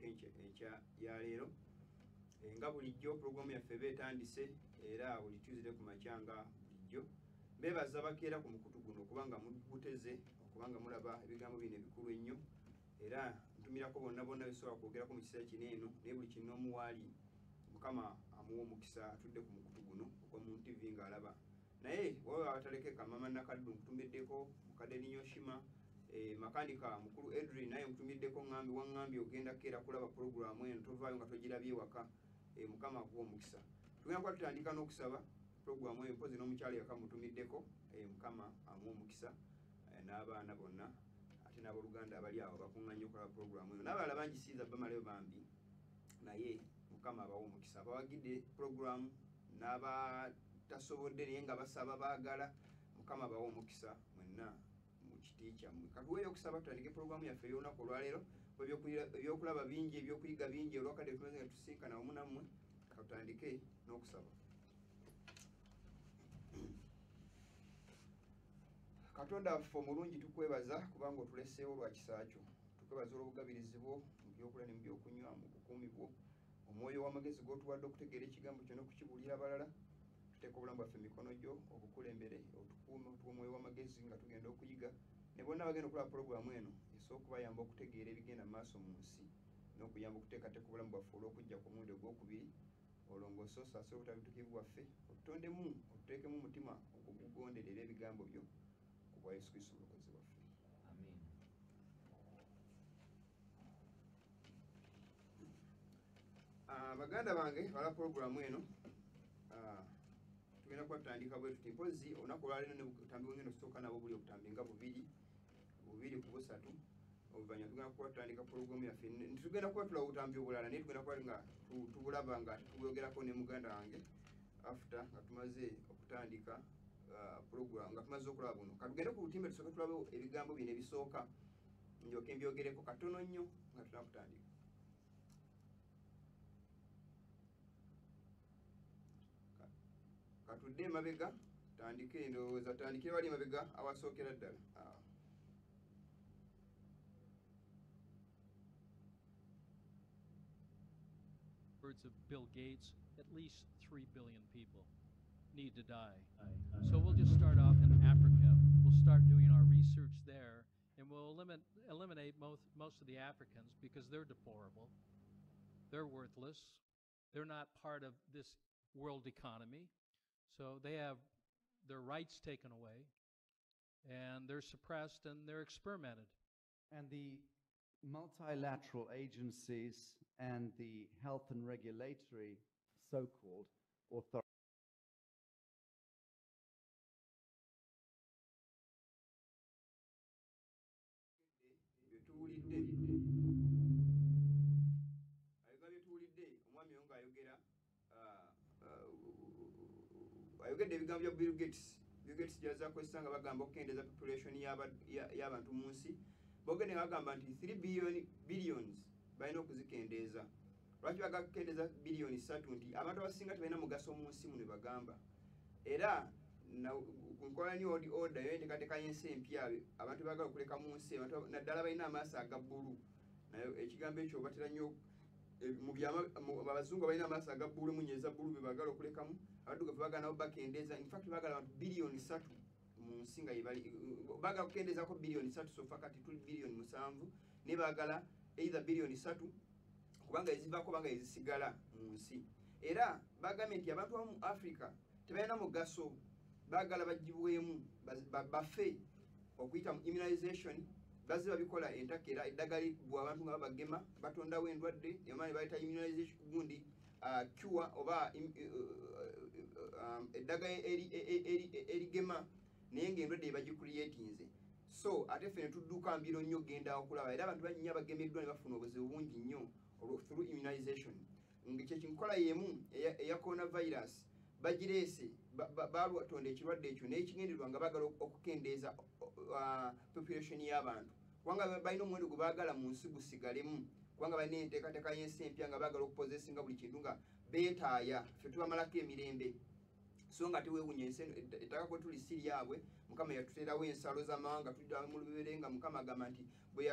Enkya ya leero nga bulijjo pulogulaamu yaffe eba etandise, era buli Tuesday ku makya nga bulijjo mbeebaza bakeera ku mukutu guno kubanga muguteze okubanga mulaba ebigambo bino ebikulu ennyo. Era ntumirako bonna bonna besobola kwogerako mu kiseera kino eno, naye buli kinoomu waali Mukama amuwa omukisa atudde ku mukutu guno ogwa Muntu TV ng'alaba. Naye wawe abatalekeka, Mama Nakaddu nkutumiddeko, mukadde Ninyoshima, makanika mukulu Edrin naye nkutumiddeko, ŋŋambi waŋŋambye ogenda keera kulaba pulogulaamu eno, tovaayo nga togirabye waka. Mukama akuwa omukisa. Tugenda kuba tutandika n'okusaba pulogulaamu eyo, mpozi n'omukyala yaka mutumiddeko, Mukama amuwa omukisa, n'abaana bonna ate n'abooluganda abali awo bakuŋŋanye okulaba pulogulaamu eno, n'abalala bangi siyinza bamalayo bambi, naye Mukama abawa omukisa. Abawagidde pulogulaamu n'abatasobodde naye nga basaba baagala, Mukama abawa omukisa mwenna mu kiti kyammwe. Katuweeyo okusaba tutandike pulogulaamu yaffe ey'olunaku olwaleero. Ebyokulaba bingi, ebyokuyiga bingi, olwakadde tumaze nga tusinkana wamu nammwe. Katutandike n'okusaba. Katonda waffe omulungi, tukwebaza kubanga otuleseewo lwa kisa kyo. Tukwebaza olw'obugabirizi bwo mu byokulya ne mu byokunywa, mu bukuumi bwo, omwoyo w'amagezi g'otuwadde okutegeera ekigambo kyo n'okukibuulira abalala. Tuteeka obulamu bwaffe mu mikono gyo, obukulembere, otukuume, otuwe omwoyo w'amagezi nga tugenda okuyiga, ne bonna abagenda okulaba pulogulaamu eno esobola okubayamba okutegeera ebigenda mu maaso mu nsi n'okuyamba okuteekateeka obulamu bwaffe olw'okujja ku mulundi ogwokubiri. Olongoose, osaasire obutali butuukirivu bwaffe, otutondemu, otuteekemu omutima ogugonderera ebigambo byo, ku bwa Yesu Kristo omulokozi waffe. Amiina. Baganda bange bala pulogulaamu eno, tugenda kuba tutandika bwe tuti. Mpozi olunaku olwaleero ne butambi bwengenda okusooka nabwo buli obutambi nga bubiri bubiri ku busatu, oluvannyuma tugenda kuba tutandika pulogulaamu yaffe. Tugenda kuba tulaba obutambi obulala, naye tugenda kuba nga tubulaba nga tubwogerako ne muganda wange after nga tumaze okutandika pulogulaamu, nga tumaze okulaba buno. Katugende ku lutimbe tusooke tulabe ebigambo bino ebisooka, ndyoke mbyogereko katono nnyo nga tunakutandika. Katudde emabega, tandike endowooza, tandikire wali emabega awasookera ddala. Words of Bill Gates, at least 3 billion people need to die. So we'll just start off in Africa. We'll start doing our research there, and we'll eliminate most of the Africans because they're deplorable. They're worthless. They're not part of this world economy. So they have their rights taken away, and they're suppressed, and they're experimented. And the multilateral agencies and the health and regulatory so-called authorities byetuwulidde, ayoga byetuwulidde, omwami oyo ng'ayogera, ayogedde ebigambo bya Bill Gates. Bill Gates gy'azze akozesa nga bagamba okukendeeza population y'abantu mu nsi. Boogedde nga bagamba nti 3 billions balina okuzikendeeza. Lwaki bagala kukendeeza biliyoni 3? Nti abantu abasinga tebalina mugaso mu nsi muno, bagamba. Era ku nkola New World Order, yo enteekateeka y'ensi empya, abantu baagala okuleka mu nsi, abantu naddala balina amaaso aga bbulu. Naye ekigambo ekyo batera nnyo mu byama, abazungu balina amaaso aga bbulu, emunye eza bbulu be baagala okulekamu, abaddugavu baagala nabo bakendeeza. In fact baagala abantu biliyoni 3 mu nsi nga yebali, baagala kukendeezaako biliyoni 3. So far kati tuli biliyoni 7, naye baagala either biliyoni 3 kubanga ezivaako banga ezisigala mu nsi. Era bagambye nti abantu abamu mu Africa tebalina mugaso, baagala bagibwemu, bafe okuyita mu immunization. Bazze babikola entakera, eddagala bwe abantu nga babagema batondawo endwadde, emana bayita immunization gundi, cure oba eddagala erigema, naye ng'endwadde bagicreatinze. So ate ffe ne tudduka mbiro nnyo okugenda okulaba, era abantu bangi nnyo abagemeddwa ne bafuna obuzibu bungi nnyo through immunization. Nga nkola y'emu eya coronavirus bagireese, balwatonda ekirwadde ekyo naye ekigendererwa nga baagala okukendeeza population y'abantu, kubanga balina omuwendo gwe baagala mu nsi gusigalemu, kubanga balina enteekateeka y'ensi empya nga baagala okupozesinga buli kintu nga beetaaya, ffe tubamalako emirembe. So nga teweewunya ensi eno, ettaka kwe tuli si lyabwe. Mukama yatuteerawo ensalo z'amawanga, tudda mu lubere nga Mukama agamba nti bwe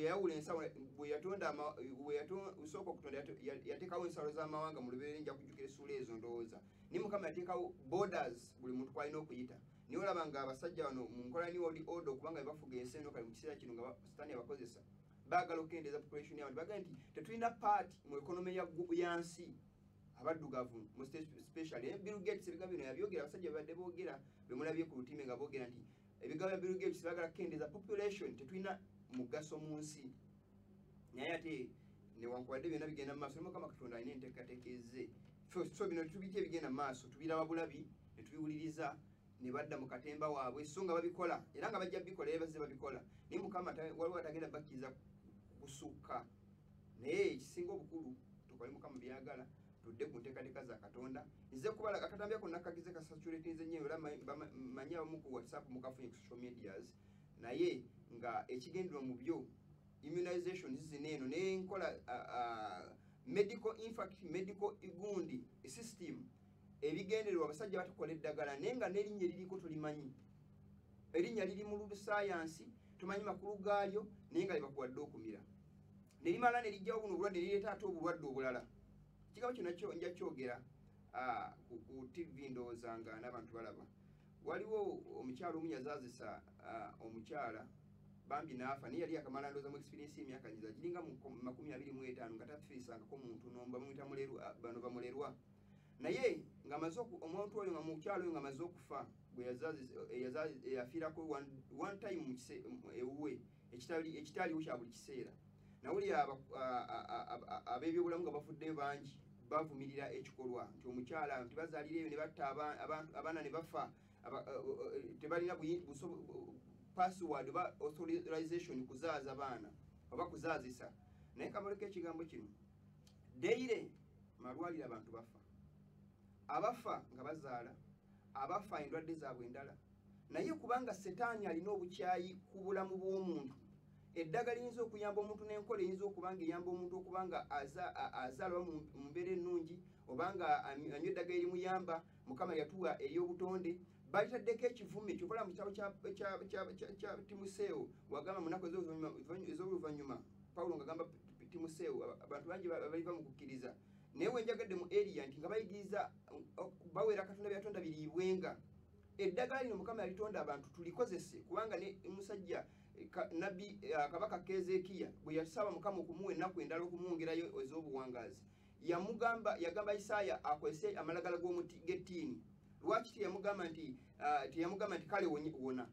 yayawula ensalo, bwe yatonda bwe sooka okutonda, yateekawo ensalo z'amawanga mu lubere. Nja kujjukira essuula ezo ndowooza. Naye Mukama yateekawo borders buli muntu kw'alina okuyita. Naye olaba nga abasajja bano mu nkola New World Order, okubanga be bafuga ensi eno kale mu kiseera kino, nga Sitaani abakozesa, baagala okukendeeza population y'abantu. Bagamba nti tetulina part mu economy ya nsi abaddugavu, most especially. Naye Bill Gates ebigambo bino yabyogera, abasajja babadde boogera bemulabye ku lutimbe nga boogera nti ebigambo bya Bill Gates, baagala kukendeeza population, tetulina mugaso mu nsi. Naye ate newankubadde byonna bigenda mu maaso, ne Mukama Katonda alina enteekateeka ezze. So bino tubitya ebigenda mu maaso, tubiraba bulabi ne tubiwuliriza ne badda mu katemba waabwe. So nga babikola era nga bajja bikola, era bazze babikola, naye Mukama waliwo atagenda bakkiriza kusukka. Naye ekisinga obukulu, tukole Mukama byagala, tudde ku nteekateeka za Katonda. Nze kubala akatambi ako nakagize kasaturatinze nnyo, era manyi abamu ku WhatsApp mukafunye, ku social medias. Naye nga ekigendererwa mu byo immunization zino eno n'enkola medical, in fact medical gundi system, ebigendererwa abasajja batukola eddagala, naye nga n'erinnya eririko tolimanyi. Erinnya liri mu lusayansi, tumanyi makulu gaalyo, naye nga libakuwadde okumira ne limala ne lijjawo buno obulwadde, lireeta ate obulwadde obulala. Ekigambo kino nakyo nja kyogera ku TV, ndowooza nga n'abantu balaba. Waliwo omukyala omu yazaazisa omukyala bambi n'afa, naye yali akamala ndowooza mu experience y'emyaka njiza giringa mu 25 nga tafiisangako muntu n'omu. Bamuyita mulerwa, bano bamulerwa. Naye ng'amaze omuntu oyo, nga mukyala oyo ng'amaze okufa, bwe yafiirako one time ewuwe, ekitaliwo kya buli kiseera. Nawulira ab'ebyobulamu nga bafuddeyo bangi bavumirira ekikolwa nti omukyala nti bazaalira eyo ne batta abaana ne bafa, tebalina password oba authorization kuzaaza baana oba kuzaazisa. Naye kabaleko ekigambo kino, daily malwaliro abantu bafa, abafa nga bazaala, abafa endwadde zaabwe endala. Naye kubanga Setaani alina obukyayi ku bulamu bw'omuntu, eddagala liyinza okuyamba omuntu n'enkola eyinza okuba nga eyamba omuntu okuba nga azaala oba mu mbeera ennungi, oba nga anywa eddagala erimuyamba Mukama yatuwa ery'obutonde, balitaddeko ekivume. Kyokola mu kitabo kya Timoseewo, wagamba mu nnaku ez'oluvannyuma, Pawulo ng'agamba Timoseewo, abantu bangi baliva mu kukkiriza. Naye wenjagadde mu area nti nga bayigiriza bawera Katonda byatonda biriibwenga. Eddagala lino Mukama yalitonda abantu tulikozese, kubanga ne musajja nabbi kabaka Kezekiya bwe yasaba Mukama okumuwa ennaku endala okumwongerayo ez'obuwangaazi, yamugamba, yagamba Isaaya akozese amalagala g'omuti g'ettiini. Lwaki teyamugamba nti kale wona,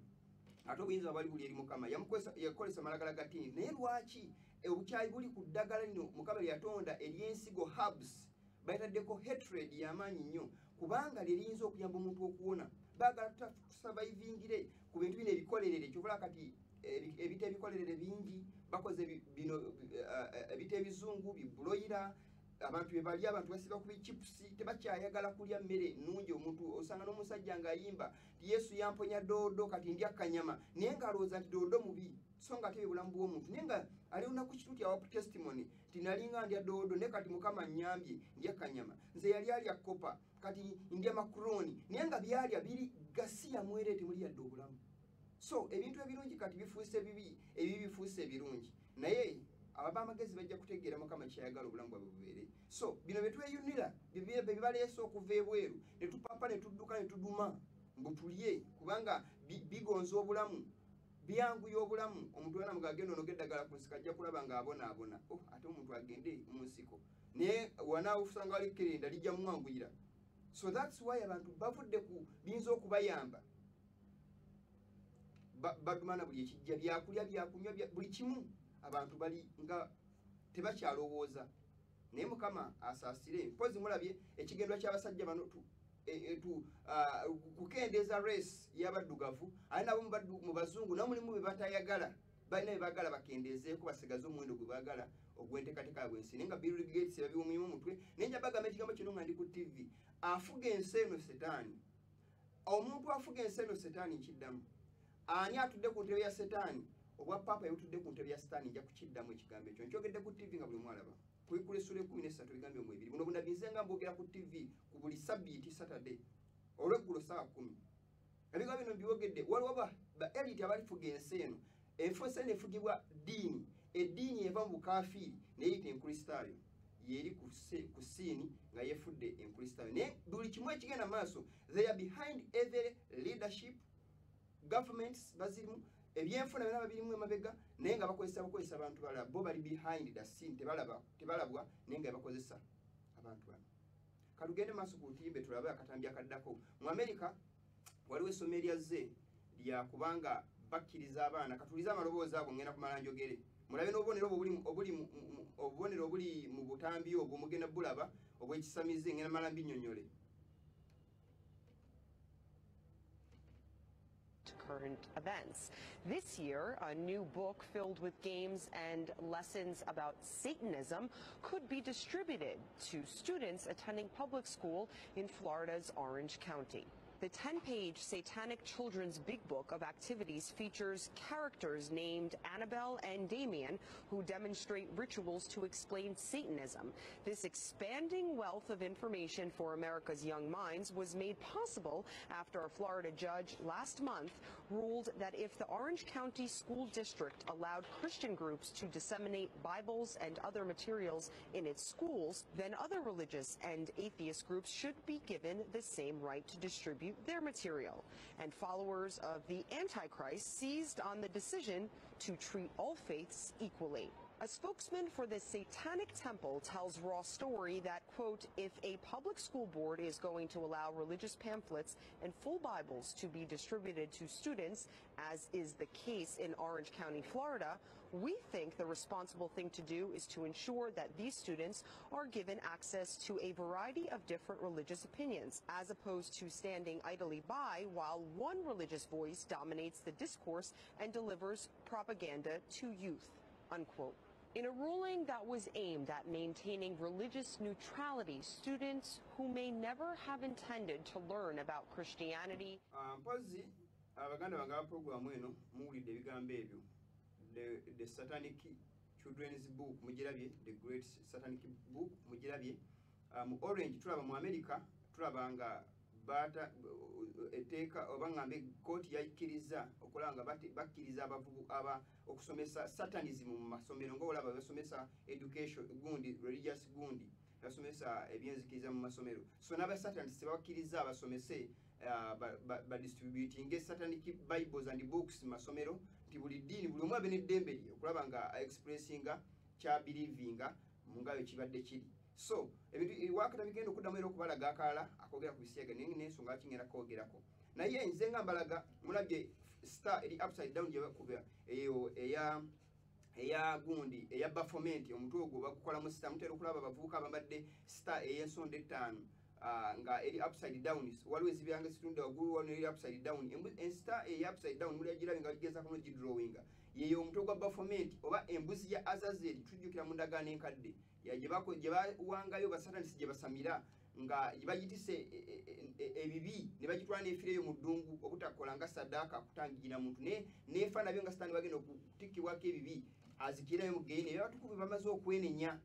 ate obuyinza bwali buli eri Mukama? Yakozesa amalagala ga ttiini. Naye lwaki obukyayi buli ku ddagala lino Mukama lye yatonda ery'ensigo, herbs, balitaddeko hatred y'amaanyi nnyo, kubanga lye liyinza okuyamba omuntu okuwona? Baagala tusurvivingire ku bintu bino ebikolerere. Kyovola kati ebita ebikolerere bingi bakoze bino ebita ebizungu bibuloyira, abantu bye balya. Abantu basiba ku bichipusi, tebakyayagala kulya mmere nnungi. Omuntu osanga n'omusajja ng'ayimba nti Yesu yamponya doodo, kati ndya kanyama, naye ng'alowooza nti doodo mubi, so nga ate bulamu bw'omuntu. Naye nga ali lunaku kituuti awa testimony nti nalinga ndya doodo, naye kati Mukama nnyambye, ndya kanyama. Nze yali alya kopa, kati ndya makuroni, naye nga byalya biri gasiya mwere, temuli yadde obulamu. So ebintu ebirungi kati bifuuse bibi, ebibi bifuuse ebirungi. Naye ababa amagezi bajja kutegeera Mukama kyayagala obulamu bwabwe bubeere. So bino bye tweyunira bye bibaleese okuva ebweru, ne tupapa ne tudduka ne tuduma mbu tulye, kubanga bigonza obulamu, byanguya obulamu. Omuntu wena mugagenda onoga eddagala ku nsiko, ajja kulaba ng'abonaabona. Oh, ate omuntu agende mu nsiko, naye wanaosanga wali kerenda lijja mumwanguyira. So that's why abantu bavudde ku biyinza okubayamba, badumana buli ekijja, byakulya, byakunywa, buli kimu. Abantu bali nga tebakyalowooza. Naye Mukama asaasire. Mpozi mulabye ekigendwa ky'abasajja bano kukendeeza race y'abaddugavu, ate nabo mu bazungu nabo mulimu be batayagala, balina bye baagala bakendeezeeko, basigaze omuwendo gwe baagala ogw'enteekateeka yabwe ensi. Naye nga Bill Gates babiwumyemu omutwe. Naye nja bagamba ekigambo kino nga ndi ku TV: afuga ensi eno Setaani. Omuntu afuga ensi eno Setaani. Nkiddamu, ani atudde ku ntebe ya Setaani? Obwa paapa yabutudde ku ntebe ya Setaani. Nja kukiddamu ekigambo ekyo, nkyogedde ku TV nga buli omu alaba. Kubikula essula 13 ebigambo mu 2. Buno bunabbi nze nga mbwogera ku TV ku buli sabbiiti, Saturday. Olweggulo ssaawa 10. Ebigambo bino mbyogedde, waliwo ba elite abalifuga ensi eno. Ensi eno efugibwa ddiini, eddiini eva mu bukafiiri neyita enkristaayo, yeri ku siini nga yefudde enkristaayo. Naye buli kimu ekigenda maaso, they are behind every leadership, governments bazirimu, ebyenfuna byonna babirimu emabega, naye nga bakozesa bukozesa abantu balala. Bo bali behind the scene, tebalabwa, naye nga bakozesa abantu bano. Katugende maaso ku lutimbe tulabe akatambi akaddako. Mu America waliwo essomo eryazze lya kubanga bakkiriza abaana. Katulize amaloboozi ago, ngenda kumala njogere. Mulabe n'obubonero obubonero obuli mu butambi obwo mugenda bulaba obw'ekisamize, ngenda mala mbinnyonnyole. Current events. This year, a new book filled with games and lessons about Satanism could be distributed to students attending public school in Florida's Orange County. The 10-page Satanic Children's Big Book of Activities features characters named Annabelle and Damien who demonstrate rituals to explain Satanism. This expanding wealth of information for America's young minds was made possible after a Florida judge last month ruled that if the Orange County School District allowed Christian groups to disseminate Bibles and other materials in its schools, then other religious and atheist groups should be given the same right to distribute their material. And followers of the Antichrist seized on the decision to treat all faiths equally. A spokesman for the Satanic Temple tells Raw Story that, quote, if a public school board is going to allow religious pamphlets and full Bibles to be distributed to students, as is the case in Orange County, Florida, we think the responsible thing to do is to ensure that these students are given access to a variety of different religious opinions, as opposed to standing idly by while one religious voice dominates the discourse and delivers propaganda to youth, unquote. In a ruling that was aimed at maintaining religious neutrality, students who may never have intended to learn about Christianity. Mpozi abaganda bange aba programu eno muwulidde ebigambo ebyo. The Satanic Children's Book mugirabye, the Great Satanic Book mugirabye. Mu Orange tulaba mu America tulaba nga bata etteeka oba ngambe kooti yakkiriza okulaba nga bakkiriza abavubu aba okusomesa satanism mu masomero, ng'olaba basomesa education gundi, religious gundi, basomesa ebyenzikiriza mu masomero. So n'abasatanist bakkiriza abasomese badistributinge satanic bibles and books mu masomero, nti buli ddiini buli omu abe n'eddembe lye okulaba nga expressinga kyabilivinga mu nga bwe kibadde kiri. So ebintu wakati bigenda okuddamu era okubalaga akalala akoogera ku bisiyaga, naye n'ensonga kingenda kwogerako. Naye nze nga mbalaga mulabye star eri upside down gye bakuba eyo eya gundi eya Baphomet, omutwe ogwo bagukolamu star. Mutera okulaba abavubuka abambadde star ey'ensonda ettaano nga eri upside down, waliwo ezibiranga zitunda waggulu, waliwo eri upside down. Enstar eya upside down mulagirabe nga bagigezaako n'ogidrawinga, yeyo omutwe gwa Baphomet oba embuzi ya Azazel. Tujjukira mu ndagaano enkadde gye bawangayo basatanisi gye basamira nga bagitise ebibi ne bagitwala n'efireyo mu ddungu obutakola nga saddaaka kutangira muntu, neefa nabyo nga sitaani bagenda okutikkibwako ebibi azikirayo mu geena. Ebyo abatukuvu bamaze okwenenya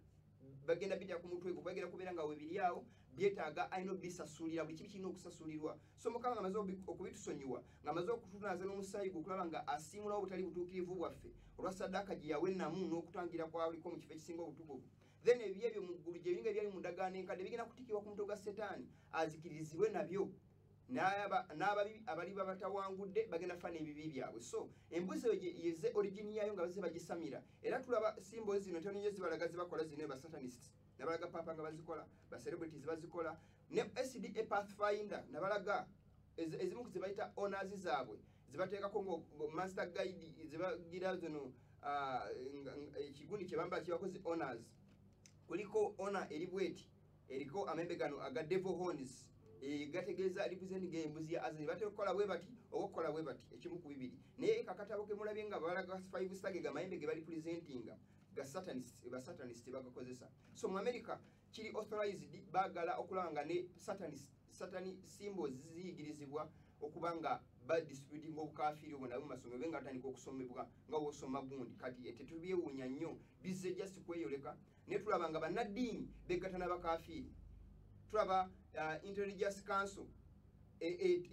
bagenda bijja ku mutwe gwo, bagenda kubeera nga webiri awo byetaaga alina obisasulira, buli kibi kirina okusasulirwa. So Mukama ng'amaze okubitusonyiwa, ng'amaze okutunaaza n'omusaayi gwe okulaba nga asiimulawo obutali butuukirivu bwaffe olwa saddaaka gye yawa ennamu n'okutangira kwaliko mu kifo ekisinga obutukuvu. Then ebibi ebyo mu ggulu gye biringa ebyali mu ndagaano enkadde bigenda kutikkibwa ku mutwe gwa Setaani azikirizibwe nabyo, n'ababi abaliba batawangudde bagenda fa n'ebibi byabwe. So embuzi eyo yeze origin yaayo nga bazze bagisamira. Era tulaba symbols zino ntono nnyo zibalaga zibakola zino ba satanists, nabalaga papa nga bazikola, ba celebrities bazikola, ne SDA Pathfinder nabalaga ezimu ku ze bayita honors zaabwe zibateekako ngo master guide zibagira zino ekigundi kye bambala kibakoze honors. Kuliko honor eri bweti eriko amembe gano aga devil horns, gategeeza representing embuzi ya Azazel. Batera okukola bwe bati oba okukola bwe bati, ekimu ku bibiri. Naye kakatabo ke mulabye nga balaga 5 star ge gamayembe ge bali presentinga ga satanist, ba satanist bagakozesa. So mu America kiri authorized, baagala okulaba nga ne satanist, satani symbols ziyigirizibwa okuba nga badistributinga obukafiiri obwo nabo mu masomero be nga batandika okusomebwa nga bw'osoma gundi. Kati tetubyewuunya nnyo, bizze just kweyoleka. Naye tulaba nga bannaddiini begatta n'abakafiiri. Tulaba Interreligious Council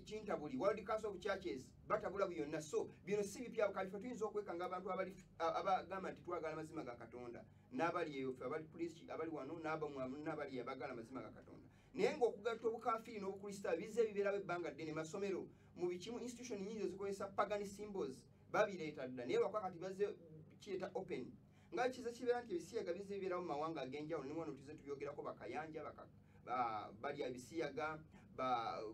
Kintabuli World Council of Churches batabula byonna. So bino si bipya, kalifa tuyinza okwekanga abantu abali abagamba nti twagala amazima ga Katonda, n'abali eyo ffe abali police abali wano n'abamu n'abali abagala amazima ga Katonda. Naye ng'okugatta obukafiiri n'obukristaayo bizze bibeerawo ebbanga ddene. Masomero mu bikimu institution nyingi ezikozesa pagan symbols babireeta dda, naye lwakuba kati bazze kireeta open nga kiza kibeera nti ebisiyaga bizze bibeerawo mu mawanga ag'enjawulo. Ne wano tuzze tubyogerako, Bakayanja balya ebisiyaga,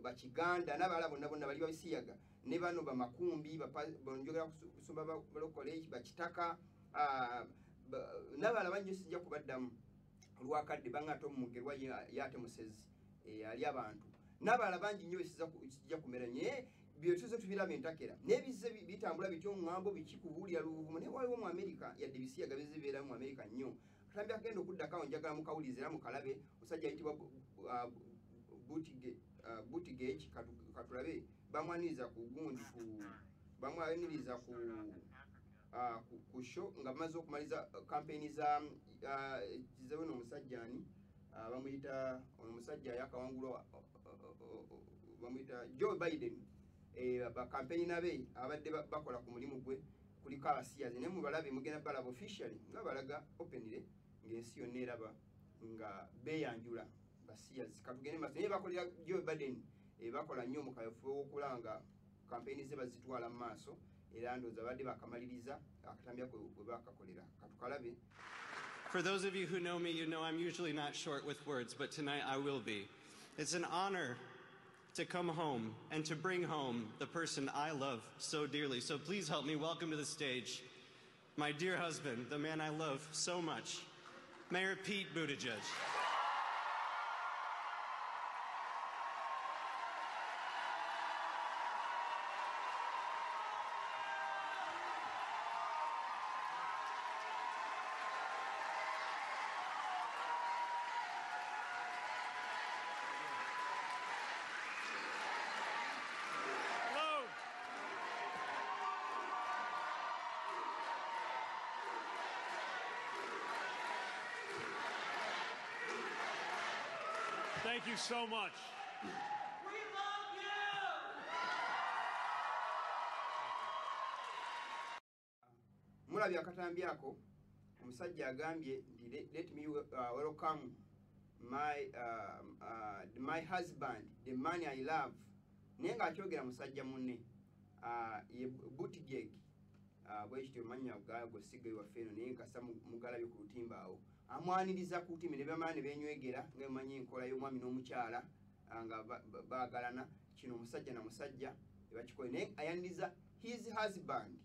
Bakiganda n'abalala bonna bonna bali babisiyaga, ne bano Bamakumbi njogera kusumba balokole, Bakitaka n'abalala bangi, sijja kubaddamu lwakadde bangata omugerwa yate musezi ali abantu n'abalala bangi nnyo sijja kumera. Naye byetuze tubiraba entakera naye bizze bitambula bityo ŋŋambo biki kubuulira luvumo. Naye waliwo mu Amerika yadde ebisiyaga bizze bibeera mu Amerika nnyo. Akatambi akagenda okuddako awo njagala mukawulize era mukalabe. Omusajja ayitibwa Buttigieg, katulabe bamwaniriza ku gundi ku bamwaniriza ku show nga bamaze okumaliza kampeyini za kizewe. N'omusajja ani bamuyita ono omusajja yakawangulwa, bamuyita Joe Biden. Bakampeyini abe abadde bakola ku mulimu gwe kuliko abasiyazi, naye mubalabe mugenda balaba officially nga balaga openly ng'ensi yonna eraba nga beeyanjula basiyazi. Katugende maaso. Naye bakolera Joe Biden, bakola nnyo mu kaweefube w'okulaba nga kampeyini ze bazitwala mu maaso, era ndowooza badde bakamaliriza akatambi ako we bakakolera. Katukalabe. For those of you who know me, you know I'm usually not short with words, but tonight I will be. It's an honor to come home and to bring home the person I love so dearly. So please help me welcome to the stage my dear husband, the man I love so much, Mayor Pete Buttigieg. Hello. Thank you so much. We love you! Mulabye akatambi ako, omusajja agambye nti let me welcome my husband, the man I love. Naye ng'akyogera musajja munne ye Buttigieg, bwekityo mannya gago siga waffe eno, naye nkasa mugalabye ku lutimba awo amwaniriza ku lutimbe ne bamala ne beenywegera nga bamanyi enkola y'omwami n'omukyala nga baagalana. Kino omusajja na musajja ebakikola, naye ayaniriza his husband,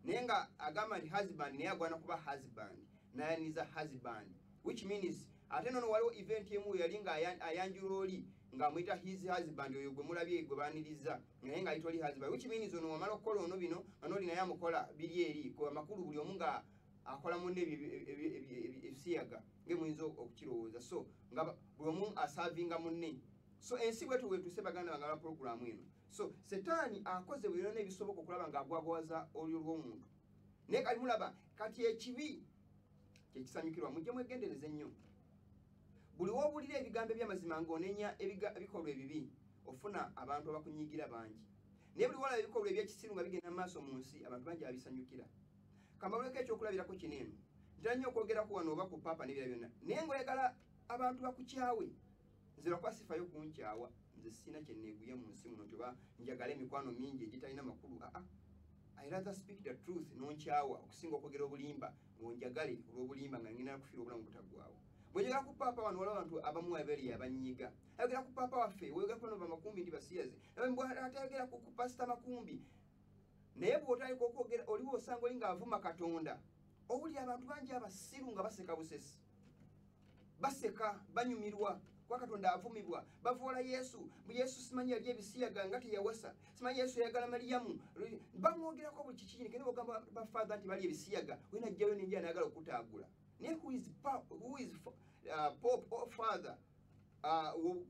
naye nga agamba nti husband naye agwana kuba husband, n'ayaniriza husband, which means ate nono waliwo event emu yali nga ayanjula oli ng'amuyita his husband, oyo gwe mulabye gwe baaniriza, naye ng'ayita oli husband, which means ono wamala okukola ono bino nga n'oli naye amukola biri eri ku amakulu, buli omu nga akola munne ebisiyaga ng'emuyinza okukirowooza. So nga buli omu asaavinga munne. So ensi bwetu wetuuse, baganda bange aba puroguramu eno. So setaani akoze buli byonna ebisoboka okulaba ng'agwagwaza olulyo lw'omuntu, naye kali mulaba kati ekibi kyekisanyukirwa. Mujje mwegendereze nnyo, buli w'owulira ebigambo eby'amazima ng'onenya ebikolwa ebibi, ofuna abantu abakunyiigira bangi. Naye buli walaba ebikolwa ebyekisiru nga bigenda mu maaso mu nsi, abantu bangi abisanyukira. Kambaluleko ekyokulabirako kino eno, ntera nnyo okwogerako wano oba ku paapa n'ebira byonna, naye ng'oyagala abantu bakukyawe. Nze lwakuba sifayo kunkyawa, nze sirina kye neeguye mu nsi muno nti oba njagala emikwano mingi egitalina makulu. Aa, I rather speak the truth nonkyawa okusinga okwogera obulimba ng'onjagale olw'obulimba nga ngenda kufiira obulamu butaggwaawo. Bw'oyogera ku paapa wano, waliwo abantu abamu abeeri abanyiiga. Ayogera ku paapa waffe, oyogera ku bano Bamakumbi nti basiyazi, ate ayogera ku Pasita Makumbi. Naye bw'otandika okwogera oliwo osanga oli ng'avuma Katonda, owulira abantu bangi abasiru nga baseka busesi, baseka banyumirwa kuba Katonda avumibwa. Bavoola Yesu, mbu Yesu simanyi yali ebisiyaga nga teyawasa, simanyi Yesu yayagala Mariyamu, bamwogerako buli kiki. Kene bw'ogamba bafaatha nti bali ebisiyaga, wena ajjayo n'enjala n'ayagala okutaagula. Naye who is pope or father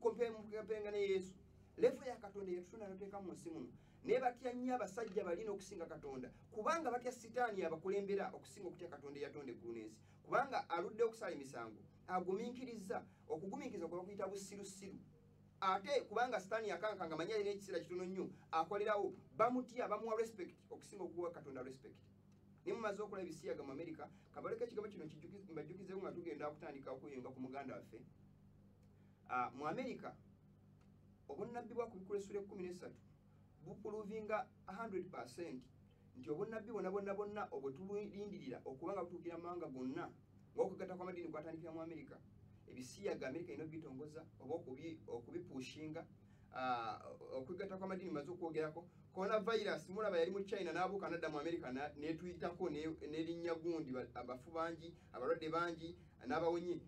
comparinga ne Yesu? Level ya Katonda yatutunda n'oteeka mu nsi muno. Naye batya nnyo abasajja balina okusinga Katonda, kubanga batya Sitaani abakulembera okusinga okutya Katonda eyatonda eggulu n'ensi, kubanga aludde okusala emisango agumiikiriza. Okugumiikiriza kwe bakuyita busirusiru. Ate kubanga Sitaani yakankanga manyi alina ekiseera kitono nnyo akolerawo, bamutya, bamuwa respect okusinga okuwa Katonda respect. Ne mumaze okola ebisiyaga mu Amerika, kabaleka ekigambo kino mbajjukizeeko nga tugenda kutandika okuyunga ku muganda waffe. Mu Amerika obunnabbi bwa Kubikkulwa essula 13 bupuluvinga 100% nti obunnabbi bwonna bwonna bwonna obwe tulindirira okuba nga butuukira mu mawanga gonna, ng'okugatta kw'amadiini kwatandikira mu Amerika. Ebisiyaga Amerika erina obitongoza oba okubipushinga. Okugatta kw'amadiini maze okwogerako. Coronavirus mulaba yali mu China n'abuuka n'adda mu Amerika n'etuyitako n'erinnya gundi, abafu bangi, abalwadde bangi n'abawonye,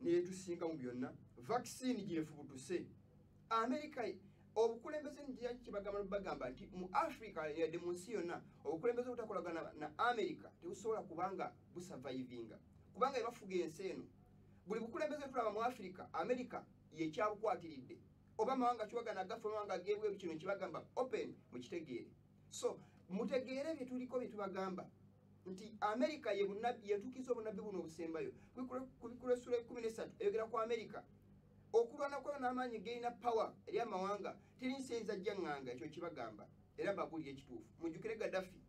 n'etusinga mu byonna. Vaccine girefubutuse. Amerika obukulembeze kibagamba bagamba nti mu Africa yadde mu nsi yonna obukulembeze obutakolagana na Amerika tebusobola kubanga busurvivinga, kubanga ebafuga ensi eno. Buli bukulembeze tulaba mu Africa, Amerika yekyabukwatiridde oba mawanga kiwagana gafe mawanga gebweru, kino kibagamba open mukitegeere. So mutegeere bye tuliko bye tubagamba nti Amerika yetuukiza obunnabbi buno obusembayo. Kubikkulwa essula 13 eyogera ku Amerika okulwana kwayo n'amaanyi gerina power eri amawanga, teri nsi eyinza jjaŋŋanga, ekyo kibagamba era mbabuulira ekituufu. Mujjukire Gaddafi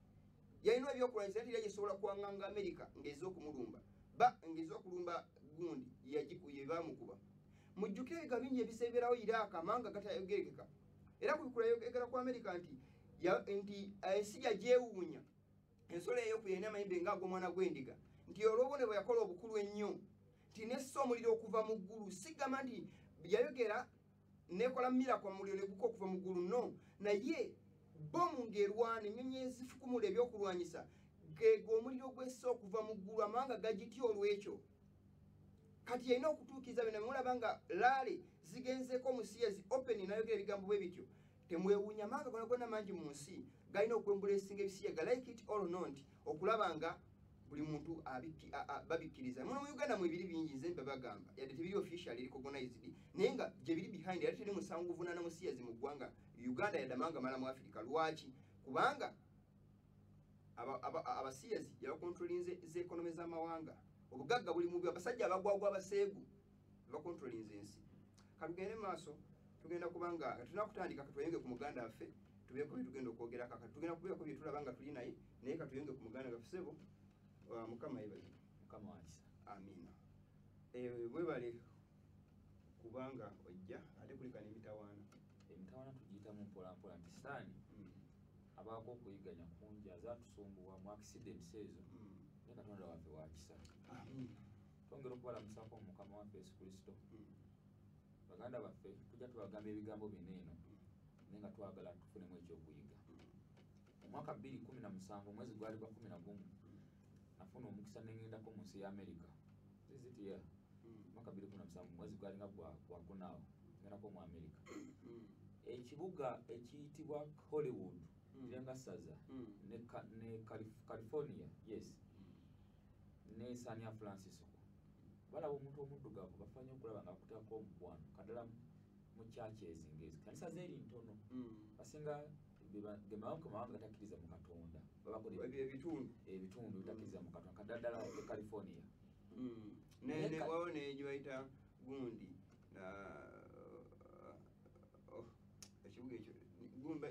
yalina ebyokulwanyisa naye teri gyesobola kuwaŋŋanga Amerika ng'ezze okumulumba, ng'ezze okulumba gundi yebamukuba. Mujjukire ebigambo bingi ebiseeberawo Iraq, amawanga gatayogerekeka. Era kubikkulwa eyogera ku Amerika nti ensi yagyewuunya ensolo ey'okubiri erina amayembe ng'ag'omwana gw'endiga, nti olw'obubonero bwe yakola obukulu ennyo nti nessa omuliro okuva mu ggulu. Sigamba nti yayogera nekola miracle omuliro ne guka okuva mu ggulu, no, naye bomu ng'erwana ennyonyi ezifukumula ebyokulwanyisa gego omuliro gwessa okuva mu ggulu, amawanga gagitya olw'ekyo. Kati yalina okutuukiriza byonna. Mulaba nga laale zigenzeeko omusiyazi open n'ayogera ebigambo bwe bityo, temwewuunya. Amawanga gonna gonna mangi mu nsi galina okwembulesinga ebisiyaga, like it or not, okulaba nga buli muntu babikkiriza. Muno mu Uganda mu ebiri bingi nze mbabagamba, yadde tebiri officially recognized, naye nga gye biri behind, era teri musango guvunaana musiyazi mu ggwanga Uganda yadde amawanga malala mu Africa. Lwaki? Kubanga abasiyazi yabakontrolinze z'ekonomi z'amawanga, obugagga buli mubi, abasajja abagwagwa abaseegu bakontrolinze ensi. Katugende maaso, tugenda kubanga tulina kutandika, katweyunge ku muganda waffe tubeeko bye tugenda okwogerako. Kati tugenda kubeeko bye tulaba nga tuli naye, naye katweyunge ku muganda waffe. Ssebo, Mukama yeebazibwe. Mukama wakisa. Amiina. Bwebale kubanga ojja ate kulika n'emitawaana. Emitawaana tugiyitamu mpola mpola nti Sitaani abaako okuyiganya kungi, azatusumbuwa mu accidents ezo, naye Katonda waffe wakisa. Amiina. Twongera okubalamusaako mu Mukama waffe Yesu Kristo. Baganda baffe tujja tubagamba ebigambo bino eno, naye nga twagala tufunemu ekyokuyiga. Mu mwaka 2017 omwezi gwali gwa 11 nafuna omukisa ne ŋŋendako mu nsi ya Amerika. Zizitiya mwaka 2017 omwezi gwali nga gwakunaawo ŋŋendako mu Amerika. Ekibuga ekiyitibwa Hollywood kirenga ssaza ne California, yes, ne San Francisco. Balaba omuntu omuddugavu bafaanyi okulaba nga akutako omukwano, kaddala mu churches ng'ezo. Kanisa zeeri ntono, basinga ge mawanga gatakkiriza mu Katonda. Babakola ebitundu bitakkiriza mu Katonda, kaddala ddala e California. Wawo ne gye bayita gundi ekibuga ekyo gumba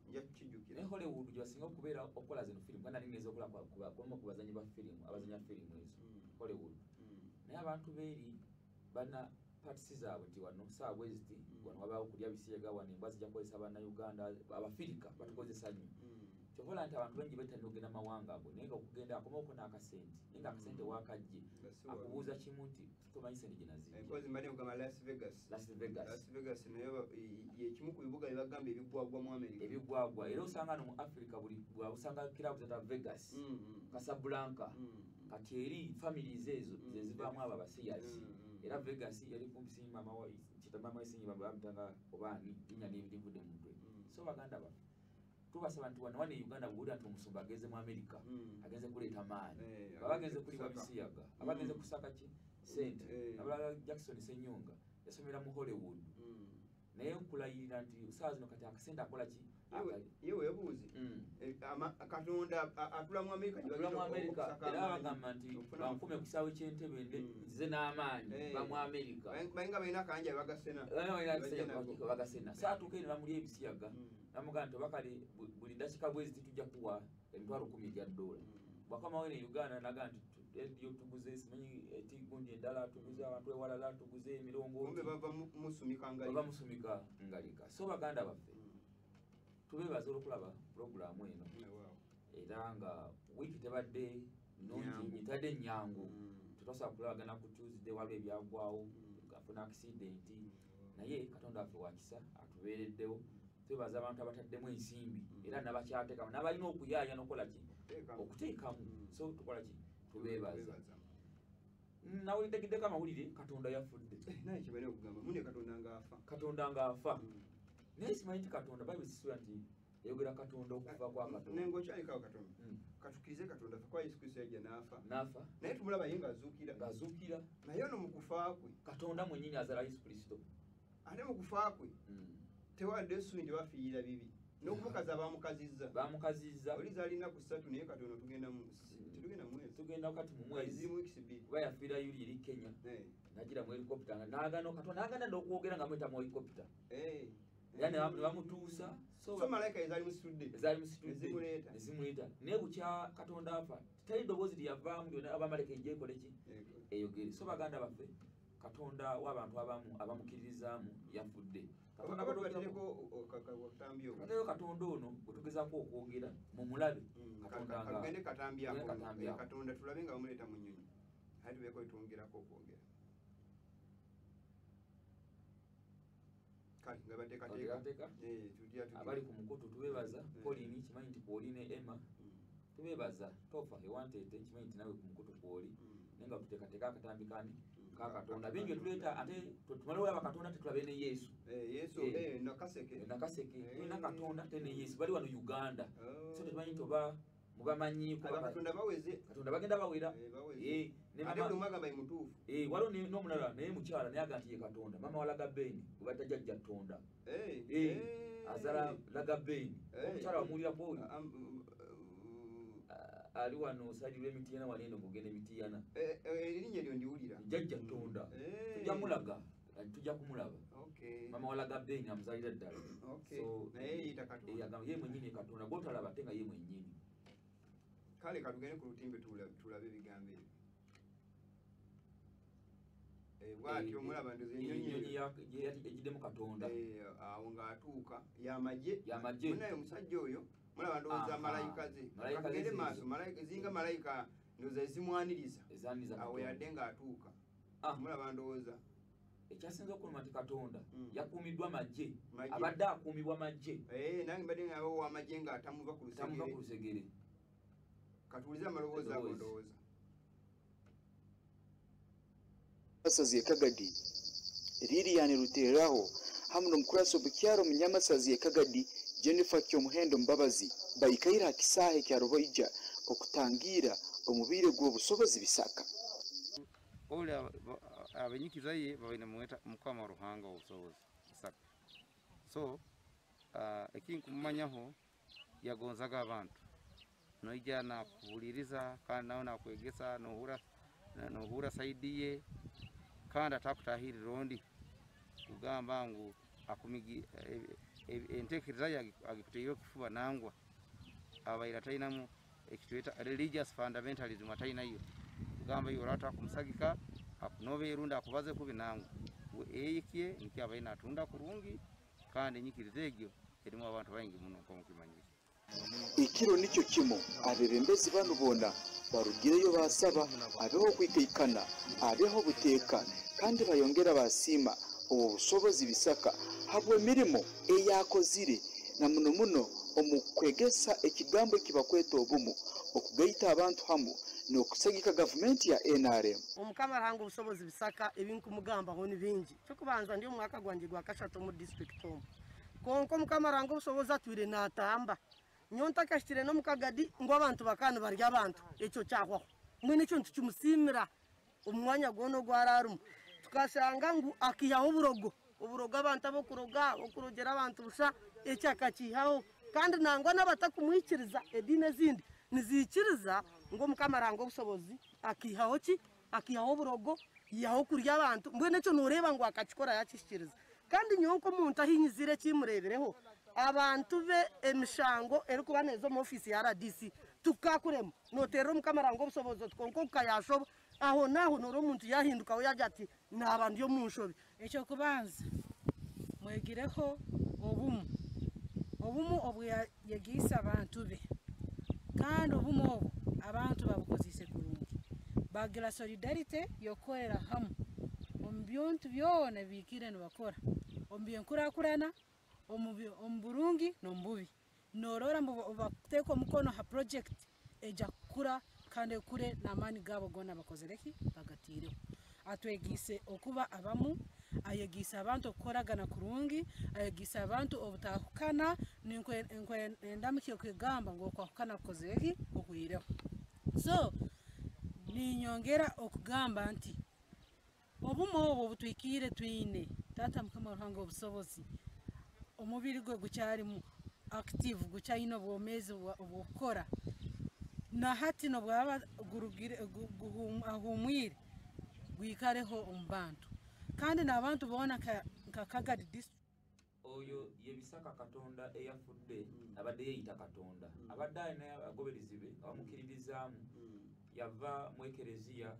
nja kukijjukira. Ne Hollywood gye basinga okubeera okukola zino firimu, kandi nali ngeza okola kubamu ku bazannyi ba firimu, abazannya firimu ezo Hollywood. Naye abantu beeri bana parts zaabwe nti wano ssaawa bwe ziti, wano wabaawo kulya bisiyaga, wano embwa zijja kukozesa Bannayuganda, Abafirika batukozesa nnyo. Kyova olaba nti abantu bangi bettanira okugenda mu mawanga ago, naye nga okugenda akomawo n'akasente, naye nga akasente waakajje akubuuza kimu nti tomanyi ssente gye nazijja. Enkozi mbadde nkugamba Las Vegas. Las Vegas. Las Vegas nayo ye kimu ku bibuga bye bagamba ebigwagwa mu Amerika. Ebigwagwa, era osanga no mu Africa buli bw'osanga kirabu za Vegas, Casablanca, kati eri families ezo ze zivaamu abo abasiyazi. Era Vegas yali kumpi sinyi mama wa kita mama sinyi baba bamutanga oba ani linnya lirivudde mu mutwe. So baganda baffe tubasaba nti wano e Uganda bw'owulira nti omusumba agenze mu Amerika, agenze kuleeta maanyi, baba agenze kulima bisiyaga, aba agenze kusaka ki ssente. Abalala Jackson Ssenyonga yasomera mu Hollywood, Naye nkulayirira nti saawa zino kati akasente akola ki? Ye weebuuze Katonda atula mu Amerika, atula mu Amerika, era bagamba nti bankume ku kisaawe ky'Entebe nzize n'amaanyi ba mu Amerika. Bayinga balina akanja bagasena. Bagasena. Saatuuka eno bamulya ebisiyaga. Namugamba nti oba kale buli ddakiika bwezi titujja kuwa $10,000 egya. Bw'akomawo eno e Uganda naga nti ediyo tuguze simanyi etigundi endala, tuguze abantu ewalala, tuguze emirongooti. Bava musumika ngalika. Bava musumika ngalika. So baganda baffe tubeebaza olw'okulaba pulogulaamu eno, era nga wiiki tebadde nnungi, tebadde nnyangu, tetwasobola kulabagana ku Tuesday, waliwo ebyagwawo, afuna accident, naye Katonda waffe wa kisa atubeereddewo. Twebaza abantu abataddemu ensimbi era n'abakyateekamu n'abalina okuyaaya n'okukola ki, okuteekamu. So tukola ki, tubeebaza. Nawuliddegiddeko amawulire Katonda yafudde. Naye kyebalina okugamba mune Katonda ng'afa. Katonda ng'afa. Naye simanyi nti Katonda Bayibuli sisula nti eyogera Katonda okufa kwa Katonda. Nengo okyaliko Katonda. Katukkirize Katonda afa kuba Yesu Kristo yajja n'afa. N'afa. Naye tumulaba ye ng'azuukira. Ng'azuukira. Naye ono mu kufa kwe. Katonda mwennyini azaala Yesu Kristo. Ate mu kufa kwe tewadde essuubi nti bafiirira bibi. N'okumukaza bamukazizza. Bamukazizza. Oli zaali nnaku 3 naye Katonda tugenda mu tetugenda mwezi. Tugenda kati mu mwezi. Ziri mu weeks 2. Kuba yafiira yuli eri Kenya. Nagira mu helicopter n'agaana Katonda n'agaana n'okwogera nga amuyita mu helicopter. Era ne bamutuusa. So malayika ezaali musitudde. Ezaali musitudde. Ezimuleeta. Ezimuleeta. Naye bukya Katonda afa teri ddoboozi lyavaamu lyonna abamalayika ejja ekole ki? Eyogere. So baganda baffe Katonda w'abantu abamu abamukkiririzaamu yafudde. Katonda Katonda ono bwe tugezaako okwogera mumulabe. Katonda nga tugende katambi ako. Katonda tulabe nga bamuleeta mu nnyonyi. Ate tubeeko twongerako okwogera. Kale nga bateekateeka. Abali ku mukutu tubeebaza. Pauline kimanyi nti kwoli ne Emma. Tubeebaza. Tofa ewanteete kimanyi nti nawe ku mukutu kwoli. Naye nga tuteekateeka akatambi kani ka Katonda. Bingi tuleeta ate tumale olaba Katonda tetulabe ne Yesu. Yesu Nakaseke. Nakaseke. Tulina Katonda ate ne Yesu bali wano Uganda. So tetumanyi nti oba mubamanyiiko. Katonda baweze. Katonda bagenda bawera. Ate buli omu agamba ye mutuufu. Waliwo n'omulala naye mukyala naye agamba nti ye Katonda. Maama wa Lagabeni gwe bayita Jjajja Tonda. Azaala Lagabeni. Omukyala wamuwulirako oyo. Ali wano saidi lw'Emitiyana wano eno ng'ogenda Emitiyana. Erinnya eryo ndiwulira. Jjajja Tonda. Tujja mulaga. Tujja kumulaba. Mama wa Lagabeni amuzaalira ddala. So naye yeyita Katonda. Agamba ye mwennyini Katonda gw'otalaba ate nga ye mwennyini. Kale katugende ku lutimbe tulabe ebigambo ebyo. Bw'atyo omulaba ndoza ennyonyi egiddemu Katonda. Awo ng'atuuka y'amagye. Y'amagye. Munaye omusajja oyo mulaba ndowooza malayika ze. Katugende maaso zinga malayika ndowooza ezimwaniriza. Awo yadde ng'atuuka. Mulaba ndowooza. Ekyasinze okuluma nti Katonda yakuumiddwa magye. Abadde akuumibwa magye. Nange mbadde ngamba ow'amagye ng'atamuva ku lusegere. Tamuva ku lusegere. Katuwulize amaloboozi ago ndowooza. Masazi Kagadi Lilian Ruteraho hamwe n'omukurasi obukyaro munyamasazi Kagadi Jennifer Kyomuhendo Mbabazi baikaira kisahe kya Ruboija okutangira omubire gw'obusobozi Bisaka. Ole abenyikiza ye baine mweta mukama Ruhanga obusobozi Bisaka. So ekinkumanyaho yagonzaga abantu noija nakuhuliriza kandi nawe nakwegesa nohura saidiye kandi atakutahiri rondi kugamba ngu akumigi entekereza agikuteyo kifuba nangwa abaira tainamu ekitweta religious fundamentalism atainayo kugamba yo rata kumusagika akunobe erunda akubaze kubi nangwa eyikie niki abaina atunda kurungi kandi nyikiriza egyo erimu abantu baingi muno nko mukimanyire. Ikiro nikyo kimo abebembezi bano bona barugireyo basaba abeho kwikeikana abeho buteeka kandi bayongera basima obusobozi Bisaka habwe mirimo eyakozire na muno muno omukwegesa ekigambo kibakweta obumu okugaita abantu hamu n'okusagika gavumenti ya NRM. Omukama Ruhanga obusobozi Bisaka ebinkumugamba ho ni bingi. Kyokubanza ndi omwaka gwanje gwa kashatu mu district omu. Konko Omukama Ruhanga obusobozi atwire natamba. Nyonta kashitire no mukagadi ngo abantu bakana barya abantu ekyo kyahwaho. Mwine ekyo ntukimusimira omwanya gwono gwararumu. Tukasanga ngu akiyaho oburogo. Oburoga abantu abokuroga okurogera abantu busha ekyakakihaho kandi nangwa n'abatakumwikiriza edini ezindi nizikiriza ngo Mukama Ruhanga obusobozi akihaho ki akihaho oburogo yaho kurya abantu mbwene ekyo noreeba ngu akakikora yakishikiriza kandi nyowe nk'omuntu ahinyizire kimureebereho abantu be emishango erikuba nezo omu ofiisi ya RDC tukakurema noterera Mukama Ruhanga obusobozi tukonka okukayashoba aho naho noro omuntu yahindukaho yagira ati naba ndi omu nshobi. Ekyokubanza mwegireho obumu obumu obu yegiisa abantu be kandi obumu obu abantu babukozise kurungi bagira solidarity yokukorera hamwe omu bintu byona bikire nibakora omu byenkurakurana omu burungi n'omu bubi norora bakuteeka omukono ha project ejja kukura kandi ekure n'amaani gaabo goona bakozereki bagatiireho. Atwegiise okuba abamu, ayegiise abantu okukoragana kurungi, ayegiise abantu obutahukana endamuki okwegamba ngu okwahukana kukozereki kuhwireho. So ninyongera okugamba nti obumu obwo obutwikiire twine Taata Mukama Ruhanga obusobozi omubiri gwe gukyarimu active gukyayina obwomeezi obwokukora na hati nobwaba ahumwire gwikareho omu bantu kandi n'abantu boona nka Kagadi district. Oyo ye Bisaka Katonda eyafudde abadde yeeyita Katonda abadde alina abagoberezi be abamukiririzaamu yava mu ekereziya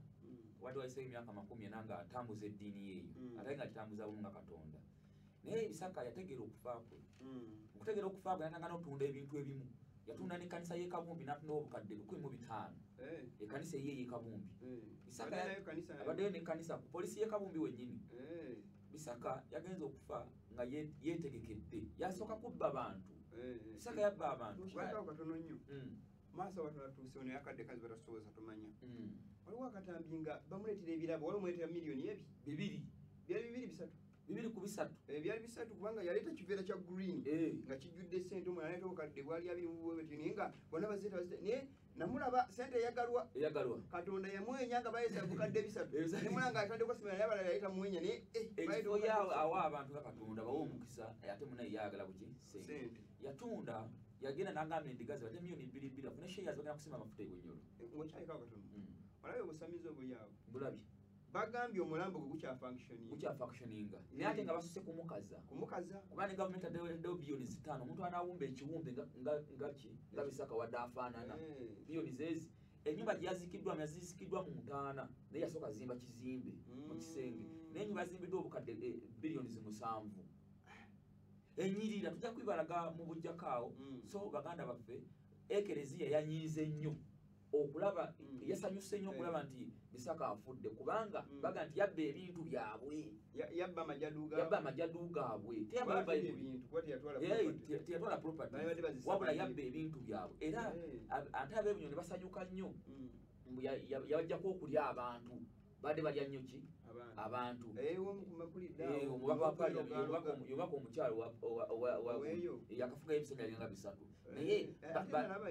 wadde wayiseewo emyaka 40 nga atambuza eddiini yeeyo ate nga agitambuza bumu nga Katonda. Naye Bisaka yategeera okufa kwe. Okutegeera okufa kwe yatandika n'okutunda ebintu ebimu. Yatunda n'ekkanisa y'e Kabumbi n'atunda obukadde 1500. Ekkanisa eyiye y'e Kabumbi. Bisaka abaddeyo n'ekkanisa ku poliisi y'e Kabumbi wennyini. Bisaka yagenze okufa nga yeetegekedde. Yasooka kubba bantu. Bisaka yabba abantu. Katono nnyo. Maaso abatunatuuse ono yakadde kazi batasoboza tomanya. Waliwo akatambi nga bamuleetera ebirabo, waliwo omuleetera miliyoni ebi? Bibiri. Byali bibiri bisatu. 2 ku 3. Byali bisatu kubanga yaleeta kiveera kya green nga kijjudde ssente omulala aleeta obukadde bwali abiri mu bwebeti naye nga bonna bazeeta bazita naye namulaba ssente eyagalwa Katonda yamwenya nga bayeza bukadde bisatu nemulaba nga atandika okusima naye abalala yaleeta mwenya naye ekifo yawe awa abantu nga Katonda bawa omukisa ate munaye yayagala buki ssente yatunda yagenda n'agamba endiga ze bate miliyoni 2 2 afune shares bagenda kusima amafuta e Bunyoro. Ng'okyalekawo katono olabye obusamize obuli awo bulabye bagambye omulambo gwe gukyafunctioninga naye ate nga basuse kumukaza kuba ne gavumenti addewo biliyoni 5 omuntu anaawumba ekiwumbe nga ki nga Bisaka wadde afaanana biliyoni zeezi ennyumba gye yaziikiddwamu yaziikiddwa mu ntaana naye yasooka zimba kizimbe mu kisenge naye ennyumba yazimbiddwa obukadde biliyoni 7 enyirira tujja kwibalaga mu bujjako awo. So baganda baffe ekereziya yanyiize nnyo okulaba yasanyuse nnyo okulaba nti Bisaka afudde kubanga baga nti yabba ebintu byabwe yabba amajadu gaabwe teyatwala property wabula yabba ebintu byabwe era ate ab'ebunyoni basanyuka nnyo mbu yabajjako okulya abantu badde balya nnyo ki abantu. Omubaka omukyalo yakafugayo ebisanja byenga bisatu naye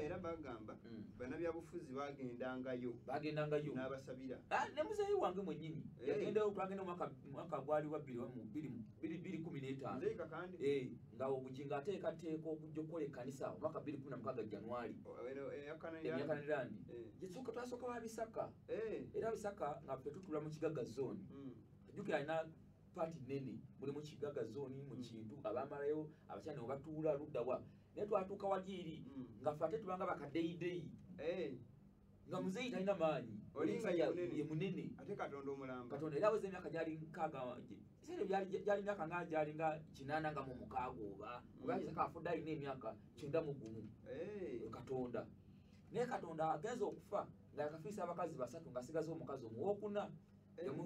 era bagamba bannabyabufuzi bagendangayo n'abasabira ne muzeeyi wange mwennyini yagendayo twagenda omwaka gwali wa 2015 nga Obugingo ateekateeka okujja okukola ekkanisa omwaka 2016 January emyakanirandi gyesooka twasooka wa Bisaka era Bisaka nga ffe tutula mu Kigaga zone jjukira alina paati nnene mulimu Kigaga zone mu Kintu abamalayo abakyala ne batuula luddawa naye twatuuka wali eri nga ffe ate tubanga bakadeyideyi nga muzeeyi talina maanyi ye munene ate Katonda omulamba Katonda era aweza emyaka gyali nkaaga ebiseera gyali myaka nga gyali nga 86 oba kuba Bisaka afudde alina emyaka 91 Katonda naye Katonda agenze okufa nga yakafiisa abakazi basatu ng'asigaza omukazi omuwookuna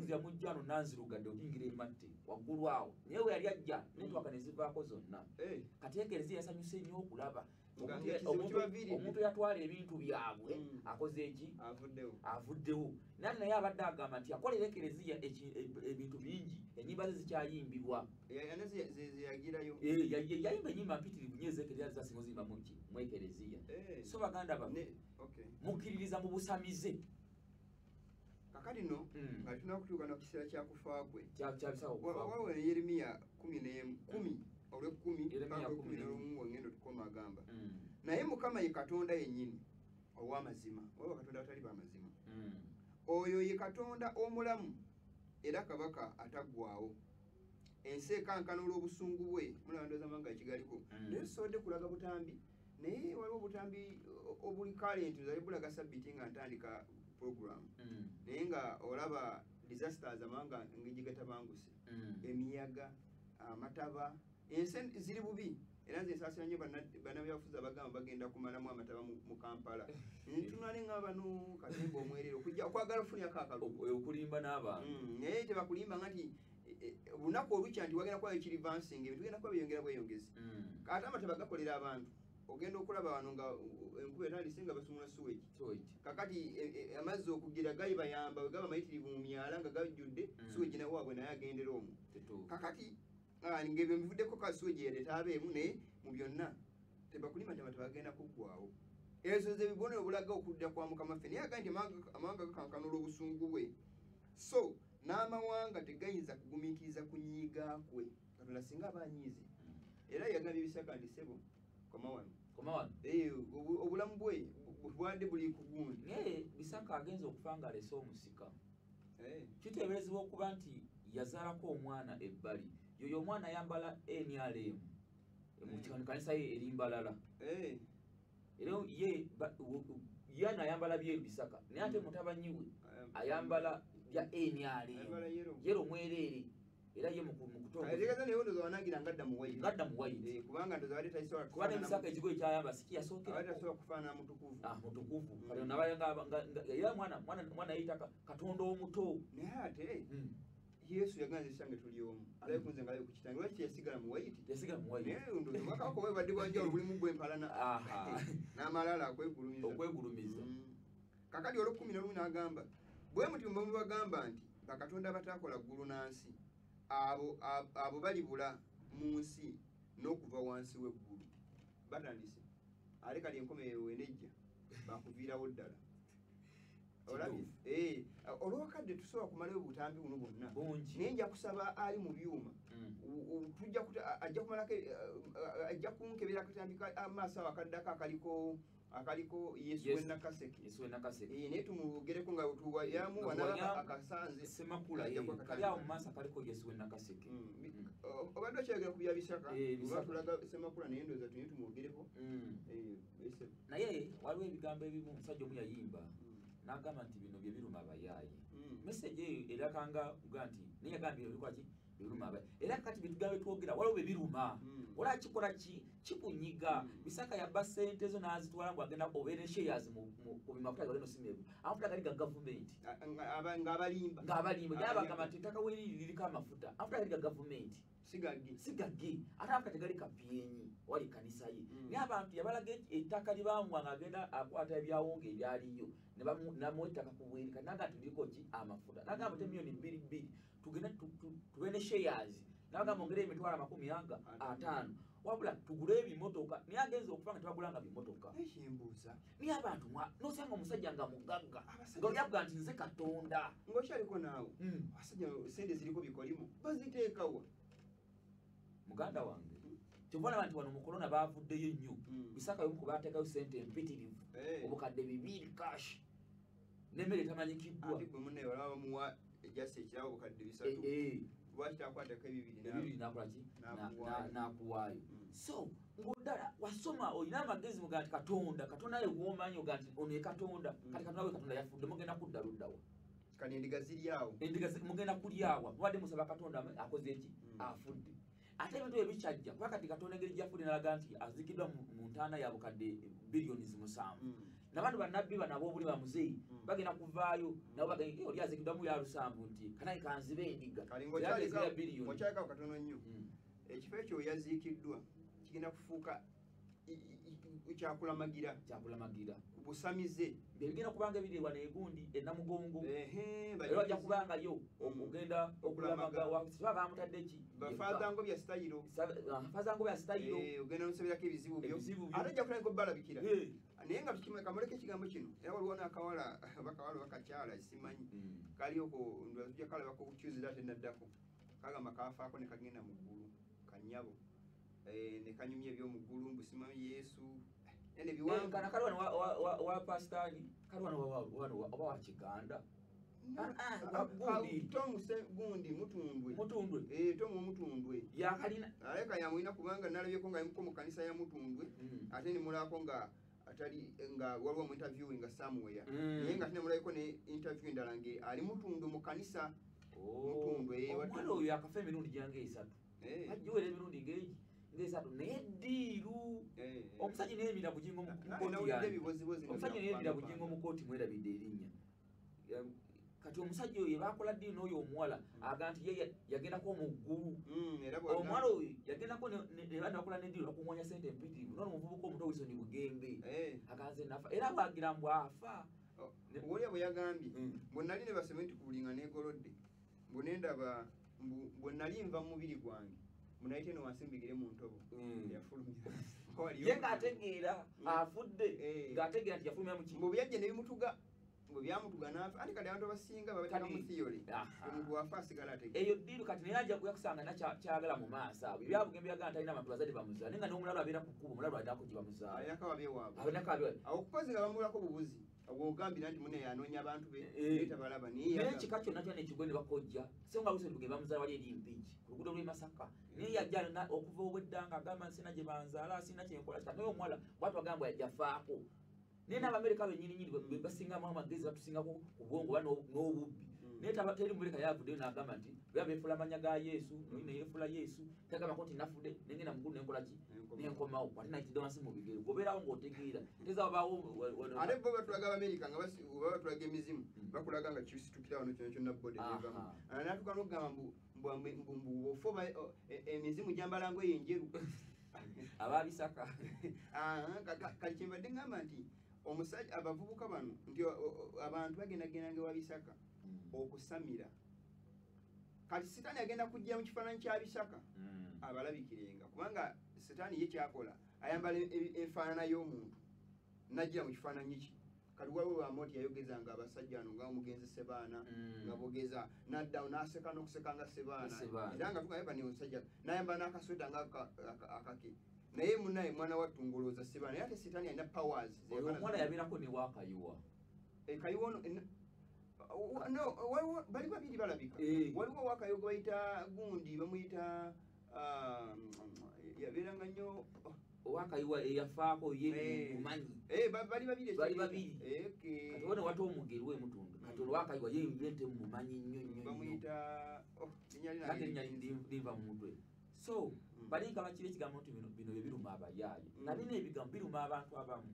yamujjano nanzirugadde okuyingira ematte waggulu awo naye we yali ajja netwaka ne zivaako zonna. Kati ekereziya yasanyuse nnyo okulaba omuntu yatwala ebintu byabwe akoze eki avuddewo naye naye abadde agamba nti akolera ekereziya ebintu bingi ennyimba ze zikyayimbibwa yayimba ennyimba mpitirivu nnyo ez'ekereziya zasinga oziyimba mu ekereziya. So baganda baffe mukkiririza mu busamize. Kakati no nga tulina okutuuka n'okiseera kya kufa kwe. Kya Bisaka okufa. Waliwo ne Yeremiya 10 olw'ekumi paka 11 wengendo tukoma agamba. Naye Mukama ye Katonda yennyini ow'amazima. Waliwo Katonda abatali b'amazima. Oyo ye Katonda omulamu era kabaka ataggwaawo. Ensi ekankana olw'obusungu bwe. Mulaba ndowooza amawanga ekigaliko. Naye tusobodde kulaga butambi, naye waliwo obutambi obuli current nzali bulaga sabbiiti nga ntandika program. Naye nga olaba disasters amawanga engeri gatabanguse. Emiyaga, amataba, ensi ziri bubi. Era nze nsaasira nnyo bannabyabufuzi abagamba bagenda kumalamu amataba mu Kampala. Ntunula ne ngamba bano katemba omwerere okujja okwagala okufunirako akalulu. Okulimba n'abantu. Naye tebakulimba nga nti olunaku olukya nti wagenda kubayo ekirivansinga, ebintu bigenda kuba byeyongera bweyongezi. Ate amataba gakolera abantu. Ogenda okulaba wano nga enkuba etandise nga basumula sewage. Kakati amazzi okugira gayibayamba bwe gaba mayitirivu mu myala nga gajjudde, sewage nawe waabwe naye agendera omwo. Kakati ng'ebyo mbivuddeko ka sewage yadde taabeemu, naye mu byonna tebakulima nti amataba gagenda kuggwaawo. Ezo ze bibonero obulaga okudda kwa Mukama ffe. Naye agambye nti amawanga gakankana olw'obusungu bwe. So n'amawanga tegayinza kugumiikiriza kunyiiga kwe. Katonda singa aba anyiize. Era yagambye Bisaka nti ssebo koma wano. Koma wano. Obulamu bwe bubadde buli ku gundi. Naye Bisaka agenze okufa ng'alese omusika. Kiteeberezebwa okuba nti yazaalako omwana ebbali. Yoyo omwana ayambala NRM. Mu kanisa ye eri Mbalala. Era ye yana ayambala byeru Bisaka. Naye ate mutabani we ayambala bya NRM. Yero mwereere. Era ye mu kutongoza. Ategeeza naye ndowooza wanangira ngadda mu white. Ngadda mu white. Kubanga ndowooza abadde tasobola kuba ne Bisaka ekigoye ky'ayamba si kiyasookera. Abadde tasobola kufaanana mutukuvu. Mutukuvu. Kati ono abaye nga era mwana yeyita Katonda omuto. Naye ate Yesu yaganza ekisange tuli omu. Alabe kunze ngalabe ku kitange. Lwaki yasigala mu white? Yasigala mu white. Naye ndowooza obwakabaka bwe badde bwa njawulo bulimu gwe empalana. N'amalala akwegulumiza. Okwegulumiza. Kakati olw'ekkumi n'olumu n'agamba, bwe mutyo bwe mubagamba nti bakatonda abataakola ggulu na nsi, abo balibula mu nsi n'okuva wansi w'eggulu. Batandise. Ate kati enkomerero wenejja bakuviirawo ddala. Olabye? Olw'akadde tusobola kumalayo obutambi buno bwonna. Naye nja kusaba ali mu byuma. Ajja kumalako, ajja kunkebera akatambi amaaso awo akaddako akaliko Yesu w'e Nakaseke. Yesu w'e Nakaseke. Naye tumugereko nga tuwayamu wanaba akasanze. Ssemakula, kali awo mu maaso akaliko Yesu w'e Nakaseke. Obadde okyayogera ku bya Bisaka, oba tulaga Ssemakula naye ndowooza tulina tumwogereko. Naye waliwo ebigambo ebimu omusajja omu yayimba n'agamba nti bino bye biruma abayaaye. Message eyo erakanga ga nti naye yagambye ebikola ki biruma abayaaye. Era kati byetugambe twogera waliwo bye biruma. Wala kikola ki kikunyiga. Bisaka yabba ssente zo n'azitwala mbu agenda obeere shares mu mafuta gagenda osimba. Amafuta gali ga gavumenti. Ng'abalimba. Ng'abalimba. Yabagamba nti ettaka weriri liriko amafuta. Amafuta gali ga gavumenti. Sigagge. Ate amafuta tegali kapyenyi wali kanisa ye. Naye abantu yabalaga ettaka lye baamuwa ng'agenda akwata ebyawongo ebyaliyo. Ne bamuwa ettaka ku bweru. Kati n'agamba nti liriko ki amafuta. N'agamba nti miliyoni 2 tugende tube ne shares. N'agamba ongere emitwalo 50. Wabula tugule ebimotoka. Naye agenze okufa nga tebagulanga bimotoka. Ekimbuuza. Naye abantu n'osanga omusajja nga mugagga. Nga oli akuga nti nze Katonda. Ng'okyaliko naawe. Abasajja ssente ziriko bikolimu. Baziteekawa. Muganda wange. Kyova olaba nti wano mu korona baavuddeyo nnyo. Bisaka y'omu ku baateekayo ssente empitirivu. Obukadde 2 cash. N'emmere etamanyikiddwa. Ate gwe munne balaba bamuwa ejjasi ekirabo obukadde 3. Lwaki takwatako ebibiri Ebibiri n'akola ki? N'akuwaayo. So ng'oddala wasoma olina amagezi mugaa nti Katonda, Katonda ye gw'omanyi ogaa nti ono ye Katonda. Kati Katonda we Katonda yafudde mugenda kudda luddawa. Kati endiga ziri awo. Endiga mugenda kulyawa. Mubadde musaba Katonda akoze ki? Afudde. Ate ebintu ebyo bikyajja kuba kati Katonda engeri gy'afudde n'alaga nti aziikiddwa mu ntaana ya bukadde biliyoni 7. N'abantu bannabbi bano ab'obuli bamuzeeyi bagenda kuvaayo nabo bagenda oli aziikiddwa mu ya 7 nti kanaye kanzibe endiga. Kali Zirya biliyoni. ng'okyalikawo katono nnyo. Ekifo ekyo we yaziikiddwa kigenda kufuuka Kyakulamagira kubusamize bigenda kubanga ebiri wano egundi enamugongo era bajja kubanga yo ogenda okulamaga siba bamutadde ki bafather ngo bya style father ngo bya style ogenda nosabirako ebizibu byo ate ajja kulanga obalabikira naye nga kamuleke ekigambo kino era waliwo n'akawala bakawala bakakyala simanyi kali okwo ndwazijja kalabako okukyuzira ate naddako kagamba kafaako ne kagenda mu ggulu kanyabo ne kanyumya ebyomuggulu mbu simanyi Yesu ene biwangu kana kali wano wa pastali kali wano oba wa Kiganda Tomu gundi Mutundwe Tomu Mutundwe yakalina aleka yamwina kubanga nalabyeko nga muko mu kanisa ya Mutundwe ate ne mulako nga atali nga waliwo mu interview nga somewhere naye nga tinemulabeko ne interview endala nge ali Mutundwe mu kanisa Mutundwe omwana oyo akafa emirundi gyange esatu ajiwera emirundi ngeegi ngesatu naye ddiiru omusajja neyemira bugingo mu kooti omusajja neyemira bugingo mu kooti mwerabidde erinnya kati omusajja oyo bakola ddiiru n'oyo omuwala aga nti ye yagendako mu ggulu omuwala oyo yagendako ne bakola n'eddiiru bakuŋŋoonya ssente empitirivu n'ono omuvubuka omuto Wilson Bugembe aganze nafa era bwagira mbu afa olya bwe yagambye mbu nali ne basementi ku buli nga neegolodde mbu nendaba mbu nali nva mu mubiri gwange munayite no wansi mbigire mu ntobo yafulumira ye ng'ategeera afudde ng'ategeera nti yafulumira mu ki mbu byajja ne bimutuga mbu byamutuga n'afa anti kati abantu abasinga babateeka mu theory omuntu wafa asigala ategeera eyo ddiiru kati naye ajja kuyakusanga nakyagala mu maaso abo ebyabugembe yagala nti alina abantu bazadde bamuzaala naye nga n'omulalu abeera ku kkubo omulalu addako gye bamuzaala alinako abeewaabwe awo kukozi nga bamubulako bubuzi ogambira nti mune yanoonya abantu be tabalaba naye ekika kyonna kyonna ekigwe ne bakojja so nga Wilson Bugembe bamuzaala wali eri Mpigi ku luguudo lw'e Masaka naye yajja okuva obwedda nga agamba sina gye banzaala sina kyenkola kati naye omuwala bwatu bagamba yafaako naye n'Abamerika bennyininyini be basingamu amagezi batusingako ku bwongo oba n'obubbi naye teri Mumerika yavuddeyo n'agamba nti beba beefuula amannya ga Yesu noyi neyeefuula Yesu tagambako nti nafudde nengenda mugulu nenkola ki nenkomawo ate nayitidde wansi mu bigere gobeerawo ng'otegeera teza wabaawo ate bo batulaga Abamerika nga oba batulaga emizimu bakulaga nga kisitukira wano kyonna kyonna bode nevamu natuuka n'okugamba mbu ofa emizimu gyambala ngoye enjeru ababisaka kali kyembadde ngamba nti omusajja abavubuka bano nti abantu bagendagendanga ewa Bisaka okusamira kati sitaani agenda kujja mu kifaananyi kya Bisaka abalabikirenga kubanga sitaani ye kyakola ayambala enfaanana y'omuntu najjira mu kifaananyi ki kati waliwo Bamoti yayogezanga abasajja ano nga omugenzi Sebaana nga bogeza nadda n'aseka n'okuseka nga Sebaana era nga tugamba ni omusajja n'ayambala n'akasweta nga akake naye munaye mwana wattu ngolooza Sebaana naye ate sitaani alina powers oyo omwana yabeerako ne Wakayiwa Kayiwa no waliwo bali babiri balabika waliwo Wakayiwa gwe bayita gundi bamuyita yabeeranga nnyo Wakayiwa eyafaako ye mumanyi bali babiri bali babiri kati wano wata omugerwe Mutundu kati olwo Wakayiwa ye ye temumanyi nnyo nnyo bamuyita erinnya linva mu mutwe so balinga bakira ekigambo nti bino bye biruma abayaaye na bino ebigambo biruma abantu abamu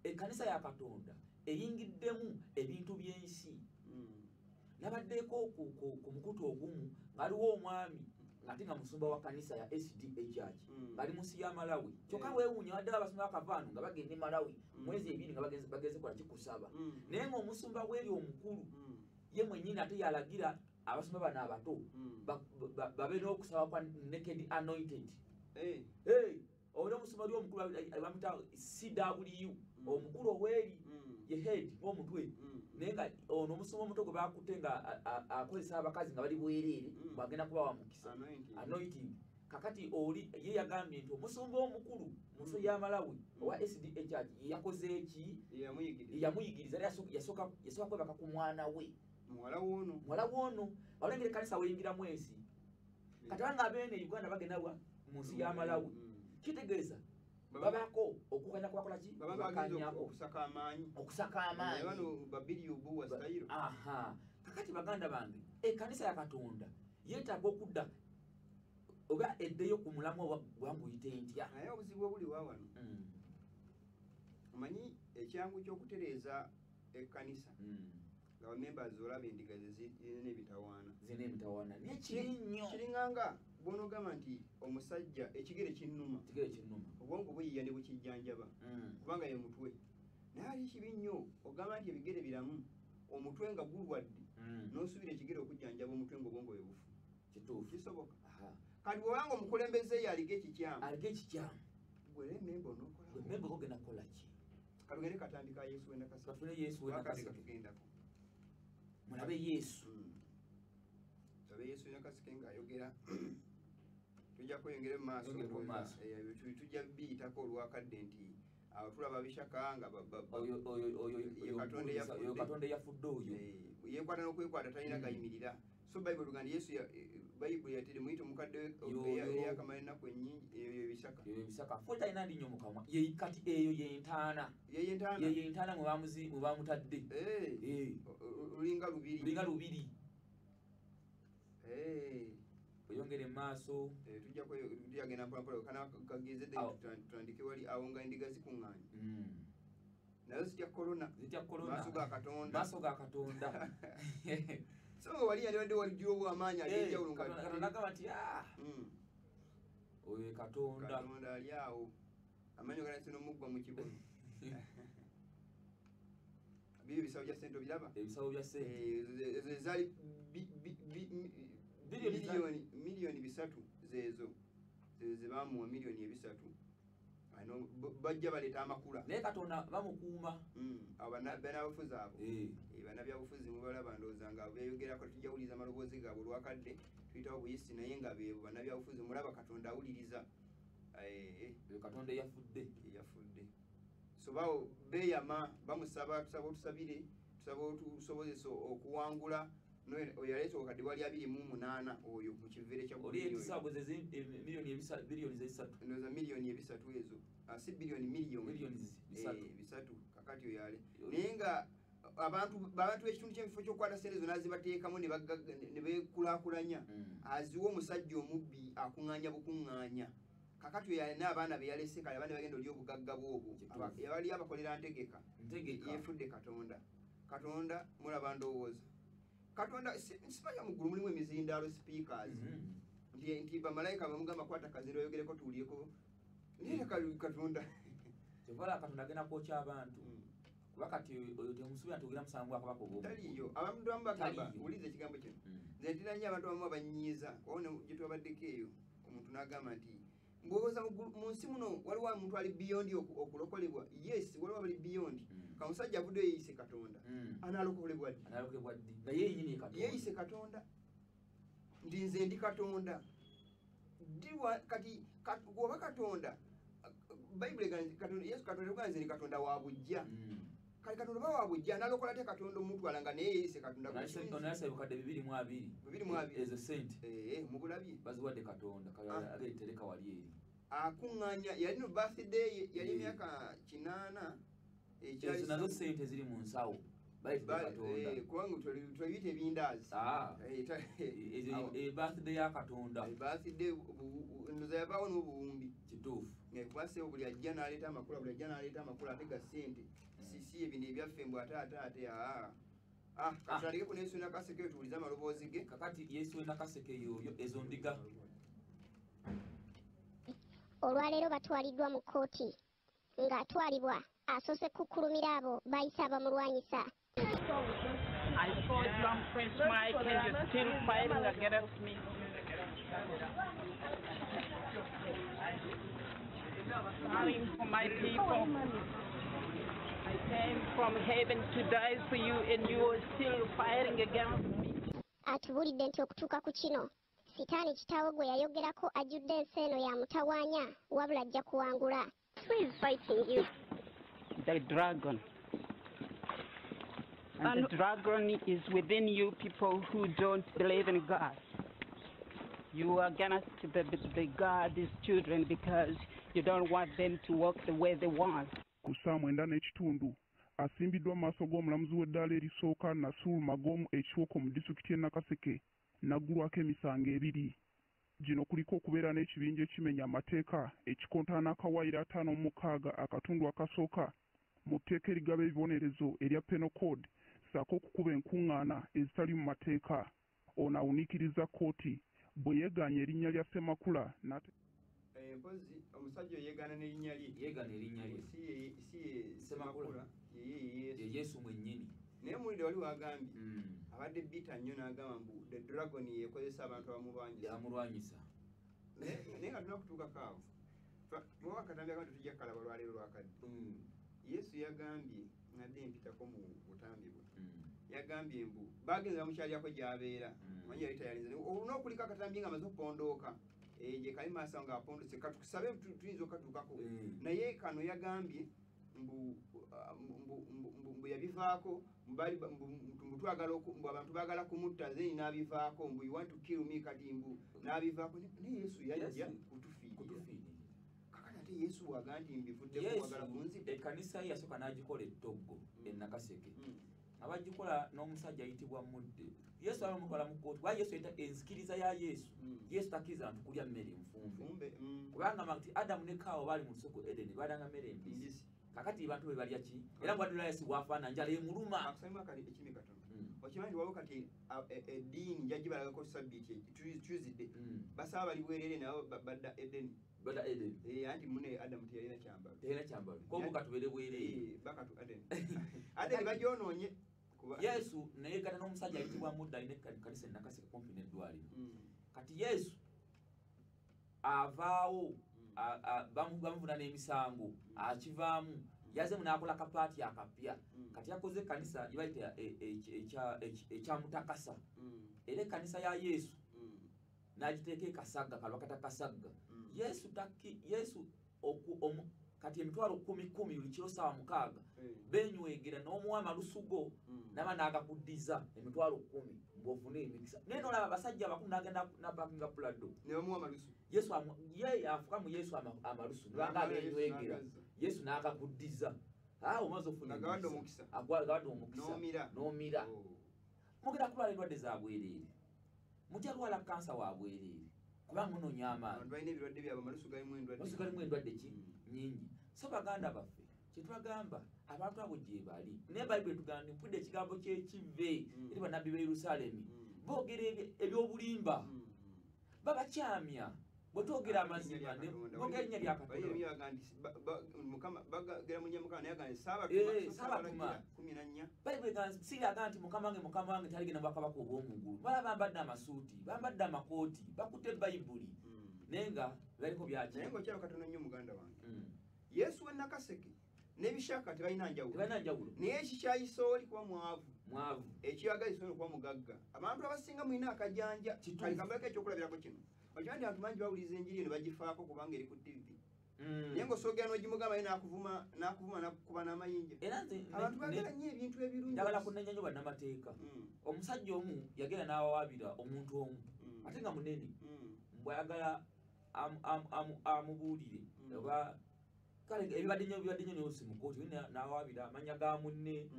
ekkanisa ya Katonda eyingiddemu ebintu by'ensi nabaddeko ku mukutu ogumu ng'aliwo omwami ate nga musumba wa kanisa ya SDA Church bali mu nsi ya Malawi kyokka weewuunya wadde abasumba bakavaano nga bagenda e Malawi mwezi ebiri nga bagenze kola kikusaba naye ng'omusumba w'eri omukulu ye mwennyini ate yalagira abasumba bano abato babe n'okusaba kwa naked anointed oli omusumba oli omukulu bamuyita CW omukulu ow'eri ye head ng'omutwe naye nga ono omusumba omuto gwe bakutte nga akozesa abakazi nga bali bwereere bwagenda kubawa mukisa anointing kakati oli ye yagambye nti omusumba omukulu mu nsi ya Malawi owa SDA Church yakoze eki yamuyigiriza era yasooka kwebaka ku mwana we muwala woono olengera ekkanisa weyingiramu ensi kati abanga abeene Uganda bagenda wa mu nsi ya Malawi kitegeeza babako okukanya kwakola ki bakanyako okusaka amaanyi bano babiri obuwa style aha kakati baganda bange ekkanisa ya Katonda yeetaaga okudda oba eddeyo ku mulamwa gwanguyite ntya naye obuzibu obuli wa wano omanyi ekyangu ky'okutereeza ekkanisa nga bamembers olaba endiga zirina ebitawaana zirina emitawaana naye kiri nnyo kiringanga Bw'onoogamba nti omusajja ekigere kinnuma, obwongo buyiiya ne bukijjanjaba kubanga ye mutwe. Naye ali kibi nnyo ogamba nti ebigere biramu, omutwe nga gulwadde, n'osuubira ekigere okujjanjaba omutwe ng'obwongo bwe bufu. Kituufu. Kisoboka. Kati bw'obanga omukulembeze ye aliko ekikyamu, gwe memba onookola. Gwe memba ogenda kukola ki? Katugende katambi ka Yesu w'e Nakaseke. Katule Yesu w'e Nakaseke. Katugendako. Mulabe Yesu. Tulabe Yesu w'e Nakaseke ng'ayogera. Tujja kweyongera mu maaso. Tujja biyitako olwakadde nti awo tulaba Bishaka nga oyo Katonda eyafudde oyo. Yeekwata n'okwekwata talina gayimirira. So Bayibuli egamba Yesu Bayibuli yatere muyite omukadde eyakamala ennaku ennyingi eyo Ebisaka. Eyo Ebisaka. Ffe talina linnyo mu kamwa. Ye kati eyo y'entaana. Ye y'entaana mwe bamutadde. Lulinga lubiri. Lulinga lubiri. Oyongere mu maaso. Tujja kugenda mpolampola kana kageze tutandike wali awo nga endiga zikuŋŋaanye. Nazo zitya korona. Zitya korona. Maaso ga Katonda. Maaso ga Katonda. So wali yalibadde walijjo amaanyi ag'enjawulo nga Katonda agamba nti oyo Katonda. Katonda ali awo. Amaanyi ganayise n'omuggwa mu kibuno. Bibi ebisawo bya ssente obiraba? Ebisawo bya ssente. Ezo ezaali miliyoni 3 zeezo ze baamuwa miliyoni 3. Bajja baleeta amakula. Naye Katonda bamukuuma. Abo bannabyabufuzi abo. Bannabyabufuzi mubalaba ndowooza nga beeyogerako, tujja kuwuliriza amaloboozi gaabwe olwakadde, tuyitawo buyisi naye nga beebo bannabyabufuzi mulaba Katonda awuliriza. Oyo Katonda eyafudde. Eyafudde. So bawo beeyama bamusaba, tusaba otusabire, tusaba otusobozese okuwangula. Oyo yaleeta obukadde bwali 28 oyo mu kiveera kya Oli ebisago ze miliyoni 3. Ndowooza miliyoni 3 ezo. Si biliyoni, miliyoni. Miliyoni 3. Kakati oyo ale. Naye nga abantu b'ekitundu ky'ebifo ky'okukwata ssente zonna zibateekamu ne beekulaakulanya. Aziwa omusajja omubbi akuŋŋaanya bukuŋŋaanya. Kakati oyo alina abaana be yalese, kale abaana bagenda olya obugagga bw'obwo. Yabali abakolera ntegeka. Yeefudde Katonda. Katonda mulaba ndowooza. Katonda simanya mu ggulu mulimu emizindaalo speakers. Nti bamalayika bamugamba kwata kaziro oyogereko tuwulireko. Naye Katonda. Kyova Katonda agenda kwokya abantu. Kuba kati oyo temusuubira nti ogenda musango gwa kabaka obw'omu. Taliiyo. Abantu abamu bagamba, wuliriza ekigambo kino. Nze ntera nnyo abantu abamu abanyiiza. Wabona gye twabaddeko eyo, omuntu n'agamba nti mbw'owoza mu nsi muno waliwo omuntu ali beyond okulokolebwa. Yes, waliwo abali beyond. Ka musajja avuddeyo yeeyise Katonda. Analokolebwa ddi? Analokolebwa ddi? Nga ye yennyini ye Katonda. Yeeyise Katonda. Nti nze ndi Katonda. Kati bw'oba Katonda, Bayibuli egamba Katonda, Yesu Katonda egamba nze ndi Katonda wa buggya. Kale Katonda oba wa buggya, analokola atya Katonda omutwala nga naye yeeyise Katonda? Onalese obukadde 220. 220. Ezo ssente. Mubulabye. Baziwadde Katonda, kale agetereka wali eri. Akuŋŋaanya, yali no birthday ye, yali emyaka 8. Ezo nazo ssente ziri mu nsawo. Baleetedde Katonda. Kubanga twebiyita ebindaazi. Ezo birthday ya Katonda. Birthday ndowooza yavaawo n'obuwumbi. Kituufu. Kuba ssebo buli ajja n'aleeta amakula, buli ajja n'aleeta amakula ate ga ssente. Si ebino ebyaffe mbu ate ate ate Katutandike ku Yesu Nakaseke tuwulize amaloboozi ge. Kakati Yesu Nakaseke y'oyo ezo ndiga. Olwaleero batwaliddwa mu kkooti ng'atwalibwa asoose kukkulumira abo bayise abamulwanyisa. I saw drunk Prince Mike and you're still fighting against me. Fighting for my people. I came from heaven to die for you and you are still fighting against me. Atubulidde nti okutuuka ku kino Sitaani kitaawe gwe yayogerako ajjudde ensi eno ya mutawaanya wabula ajja kuwangula. Who is fighting you? The dragon. And the dragon is within you people who don't believe in God. You are against the God's children because you don't want them to walk the way they want. Ku ssaawa 9:15 asimbiddwa mu maaso g'omulamuzi w'eddaala erisooka Nasur Magomu e Kiwoko mu disitulikiti y'e Nakaseke n'aggulwako emisango 2. Gino kuliko okubeera n'ekibinja ekimenya amateeka ekikontana akawaayiro 56 akatundu akasooka mu tteeka erigaba ebibonerezo erya Penal Code ssaako okukuba enkuŋŋaana ezitali mu mateeka. Ono awuniikiriza kkooti Bwe yeegaanye erinnya lya Ssemakula n'ate Mpozi omusajja oyo yeegaana n'erinnya lye. Yeegaana erinnya lye. Si ye si ye Ssemakula, ye ye Yesu. Ye Yesu mwennyini. Naye muwulire wali wagambye abadde bitter nnyo n'agamba mbu the dragon yeekozesa abantu abamulwanyisa. Abamulwanyisa. Naye nga tulina kutuukako awo. Muwa akatambi akamu tetujja kukalaba olwaleero lwakadde. Yesu yagambye, ngadde mpitako mu butambi bwe. Yagambye mbu bagenze bamukyalirako gy'abeera. Omanyi yali tayalinze. Olina okuliko akatambi ng'amaze okupondooka. Gye kali maaso awo ng'apondose. Katukusabe tuyinza okukatuukako. Naye kano yagambye mbu yabivaako, mbu twagala mbu abantu baagala kumutta, then n'abivaako, mbu you want to kill me, kati mbu n'abivaako. Naye Yesu yajja kutufiirira. Kakati ate Yesu bw'agamba nti mbivuddeko mwagala kunzita. Ekkanisa ye yasooka n'agikola ettoggo e Nakaseke. Abagikola n'omusajja ayitibwa Mudde. Yesu abamutwala mu kkooti. Kuba Yesu yayita enzikiriza ya Yesu. Yesu takkiriza bantu kulya mmere nfumbe. Kubanga nti Adamu ne Kaawa baali mu lusuku Edeni, baalyanga mmere mbisi. Kakati abantu be balya ki? Era bwadula Yesu bw'afaanana njala emuluma. Akusalimu akali ekimi katono. Okimanyi nti waliwo kati eddiini njagibalagako sabbiiti Tuesday. Basaba bali bwerere nabo badda Edeni. Badda Edeni. Anti mune Adamu teyalina kyambalo. Teyalina kyambalo. Ko katubere bwerere. Bakatu Edeni. Edeni bagyonoonye. Yesu naye gata n'omusajja ayitibwa Mudde alina ekkanisa e Nakaseke kumpi n'eddwaliro. Kati Yesu avaawo bamuvuna n'emisango akivaamu yazemu n'akola kapaati akapya. Kati yakoze ekkanisa gye bayita ekyamutakasa. Era ekkanisa ya Yesu n'agiteeka e Kasagga, Kalwakata Kasagga. Yesu Yesu kati emitwalo 10,000 buli kiro ssaawa 6 benywegera n'omuwa amalusu go n'aba n'agakuddiza emitwalo 10 ng'ofune emikisa. Naye n'olaba abasajja abakulu n'agenda n'apakinga Prado. Ne bamuwa amalusu. Yesu ye afuka mu Yesu amalusu nibanga agenywegera. Yesu n'agakuddiza. Omaze ofuna Agawadde omukisa. Agawadde omukisa. N'omira. N'omira. Mugenda kulwala endwadde za bwereere. Mujja lwala kansa wa bwereere. Kubanga munoonya amaanyi. Abantu balina ebirwadde byabwe, amalusu galimu endwadde. Amalusu galimu endwadde ki? Nnyingi. So baganda baffe, kye twagamba abantu abo gye bali. Naye Bayibuli etugamba nti mpulidde ekigambo ky'ekive eri bannabbi b'e Yerusaalemi. Boogera ebyobulimba. Babakyamya. Bwe twogera amazima, boogera erinnya lya Katonda. Saabatuma. Bayibuli egamba si yagamba nti Mukama wange, Mukama wange taligenda mu bwakabaka obw'omu ggulu. Balaba bambadde amasuuti, bambadde amakooti, bakutte Bayibuli. Naye nga baliko byaki. Naye ng'okyalo katono nnyo muganda wange. Yesu w'e Nakaseke n'ebishaka tebalina njawulo. Tebalina njawulo. Naye ekikyayisa oli kuba mwavu. Mwavu. Ekiyagazisa oli kuba mugagga. Abantu abasinga mulina akajanja. Kale kambaleko ekyokulabirako kino. Okimanyi nti abantu bangi bawuliriza enjiri eno bagifaako kubanga eri ku TV. Naye ng'osoogera n'ogimugamba ye n'akuvuma n'akukuba n'amayinja. Era nze Abantu baagala nnyo ebintu ebirungi. Njagala kunenya nnyo bannamateeka. Omusajja omu yagenda n'awawaabira omuntu omu ate nga munene. Mbw ayagala amubuulire oba kale ebibadde nnyo n'osi mu kkooti n'awawaabira amannya ga munne.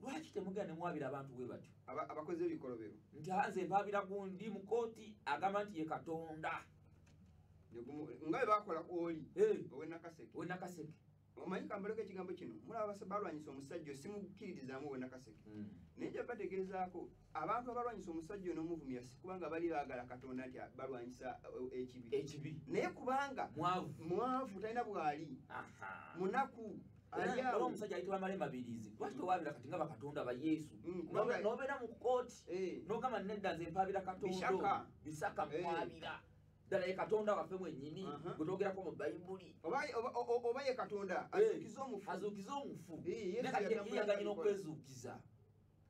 Lwaki temugenda ne muwaabira abantu bwe batyo? Abakozi b'ebikolobero. Nti nze mpaabira gundi mu kkooti agamba nti ye Katonda. Nga bwe bakola oli ow'e Nakaseke. Ow'e Nakaseke. Omanyi kambaleko ekigambo kino, mulaba balwanyisa omusajja simukkiririzaamu ow'e Nakaseke. Naye nja bategeezaako abantu abalwanyisa omusajja ono omuvumya si kubanga bali baagala Katonda nti balwanyisa ekibi. Ekibi. Naye kubanga mwavu talina bw'ali. Munaku. Era omusajja ayitibwa Male Mabirizi. Lwaki towaabira kati nga bakatonda ba Yesu? N'obeera mu kkooti n'ogamba nedda nze mpaabira Katonda. Bisaka mwabira. Ddala ye Katonda waffe mwennyini gwe twogerako mu Bayibuli. Oba ye Katonda azuukiza omufu. Azuukiza omufu. Naye kati ye yaganye n'okwezuukiza.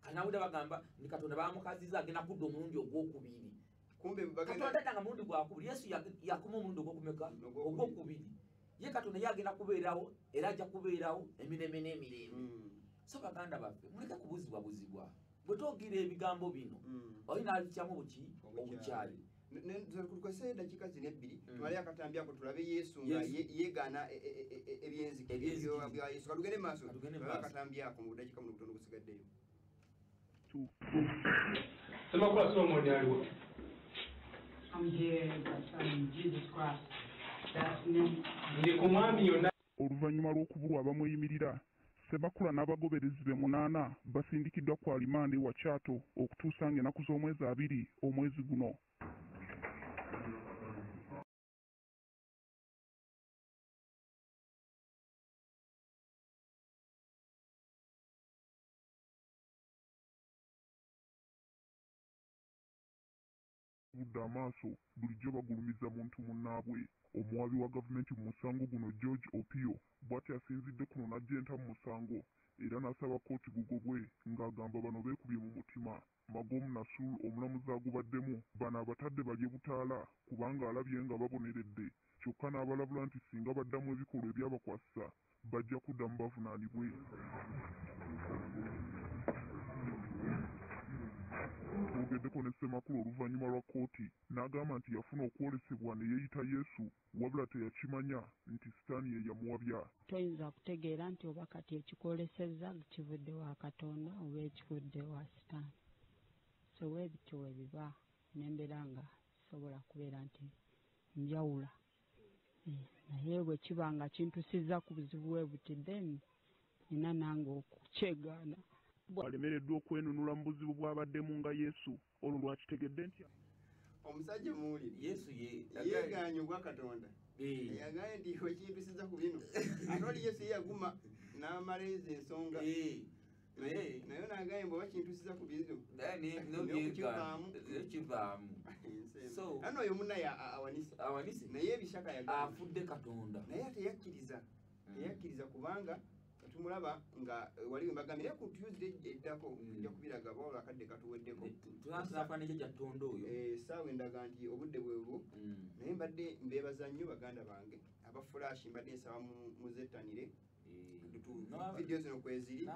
Kanawulira bagamba nti Katonda baamukazizza agenda kudda omulundi ogwokubiri. Katonda addanga mulundi gwakubiri. Yesu yakoma omulundi ogwokumeka? Ogwokubiri. Ye Katonda ye agenda kubeerawo era ajja kubeerawo emirembe n'emirembe. So baganda baffe muleke kubuzibwabuzibwa. Bwe twogera ebigambo bino olina abikyamu buki? Obukyayi. Tukozese eddakiika zino ebbiri tumale akatambi ako tulabe Yesu nga yeegaana ebyenzikiriza bya Yesu. Katugende mu maaso tulabe akatambi ako mu budakiika buno butono busigaddeyo. Ssemakula Solomon aliwo. I'm here, but Jesus Christ. That's name. Ndi ku mwami yonna. Oluvannyuma lw'okubulwa abamweyimirira, Ssemakula n'abagoberezi be 8 basindikiddwa ku alimanda e Wakyato okutuusa ng'ennaku z'omwezi 2 omwezi guno. Abazibudde amaaso bulijjo bagulumiza muntu munnaabwe. Omuwaabi wa gavumenti mu musango guno George Opio bw'atyo asinzidde kuno n'aggya enta mu musango era n'asaba kkooti gugobwe ng'agamba bano beekubye mu mutima. Magom Nasul omulamuzi agubaddemu bano abatadde balye butaala kubanga alabye nga baboneredde, kyokka n'abalabula nti singa baddamu ebikolwa ebyabakwasisa bajja kuddamu bavunaanibwe. Twogeddeko ne Ssemakula oluvannyuma lwa kkooti n'agamba nti yafuna okwolesebwa ne yeeyita Yesu wabula teyakimanya nti Sitaani ye yamuwabya. Toyinza kutegeera nti oba kati ekikwolesezza kivudde wa Katonda oba ekivudde wa Sitaani. So weebityo we biba n'embeera nga sobola kubeera nti njawula. Naye bwe kiba nga kintusizza ku buzibu bwe buti, then nina nange okukyegaana. Alemereddwa okwenunula mu buzibu bw'abaddemu nga Yesu olwo lwakitegedde nti omusajja muwulire Yesu yeegaanye ogwa Katonda, yagambye nti wekintusiza ku bino, ate oli Yesu ye yaguma n'amala ezo ensonga, naye n'agambye mbu oba kintusiza ku bino n'okukivaamu. Ano oyo munnaye awanise, naye ebishaka yagamba afudde Katonda, naye ate teyakkiriza kubanga tumulaba nga wali we mbagambye naye ku Tuesday eddako tujja kubiraga bawula akadde katuweddeko. Essaawa endaga nti obudde bwebwo, naye mbadde mbeebaza nnyo baganda bange aba Flash, mbadde nsaba muzettanire vidiyo zino kweziri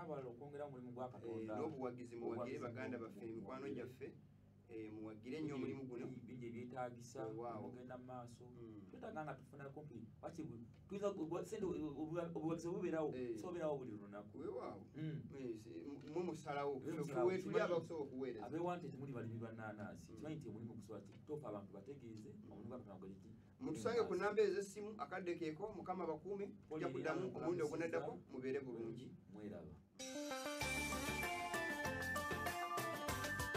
n'obuwagizi, muwagire baganda baffe emikwano gyaffe, muwagire nnyo omulimu guno bingi ebyetaagisa mugenda mu maaso. Twetaaga nga tufuna kumpi sente obuwagizi bubeerawo, sobeerawo buli lunaku. Weewaawo mwe musalawo tuli abakusobola okuweereza. Abewante temuli balimi bannanansi, kimanyi nti omulimu gusobola tofa abantu bategeeze omulimu gwa Katonda guli ki. Mutusange ku namba ez'essimu akadde keeko. Mukama bakuume, tujja kuddamu omulundi ogunaddako, mubeere bulungi. Mweraba.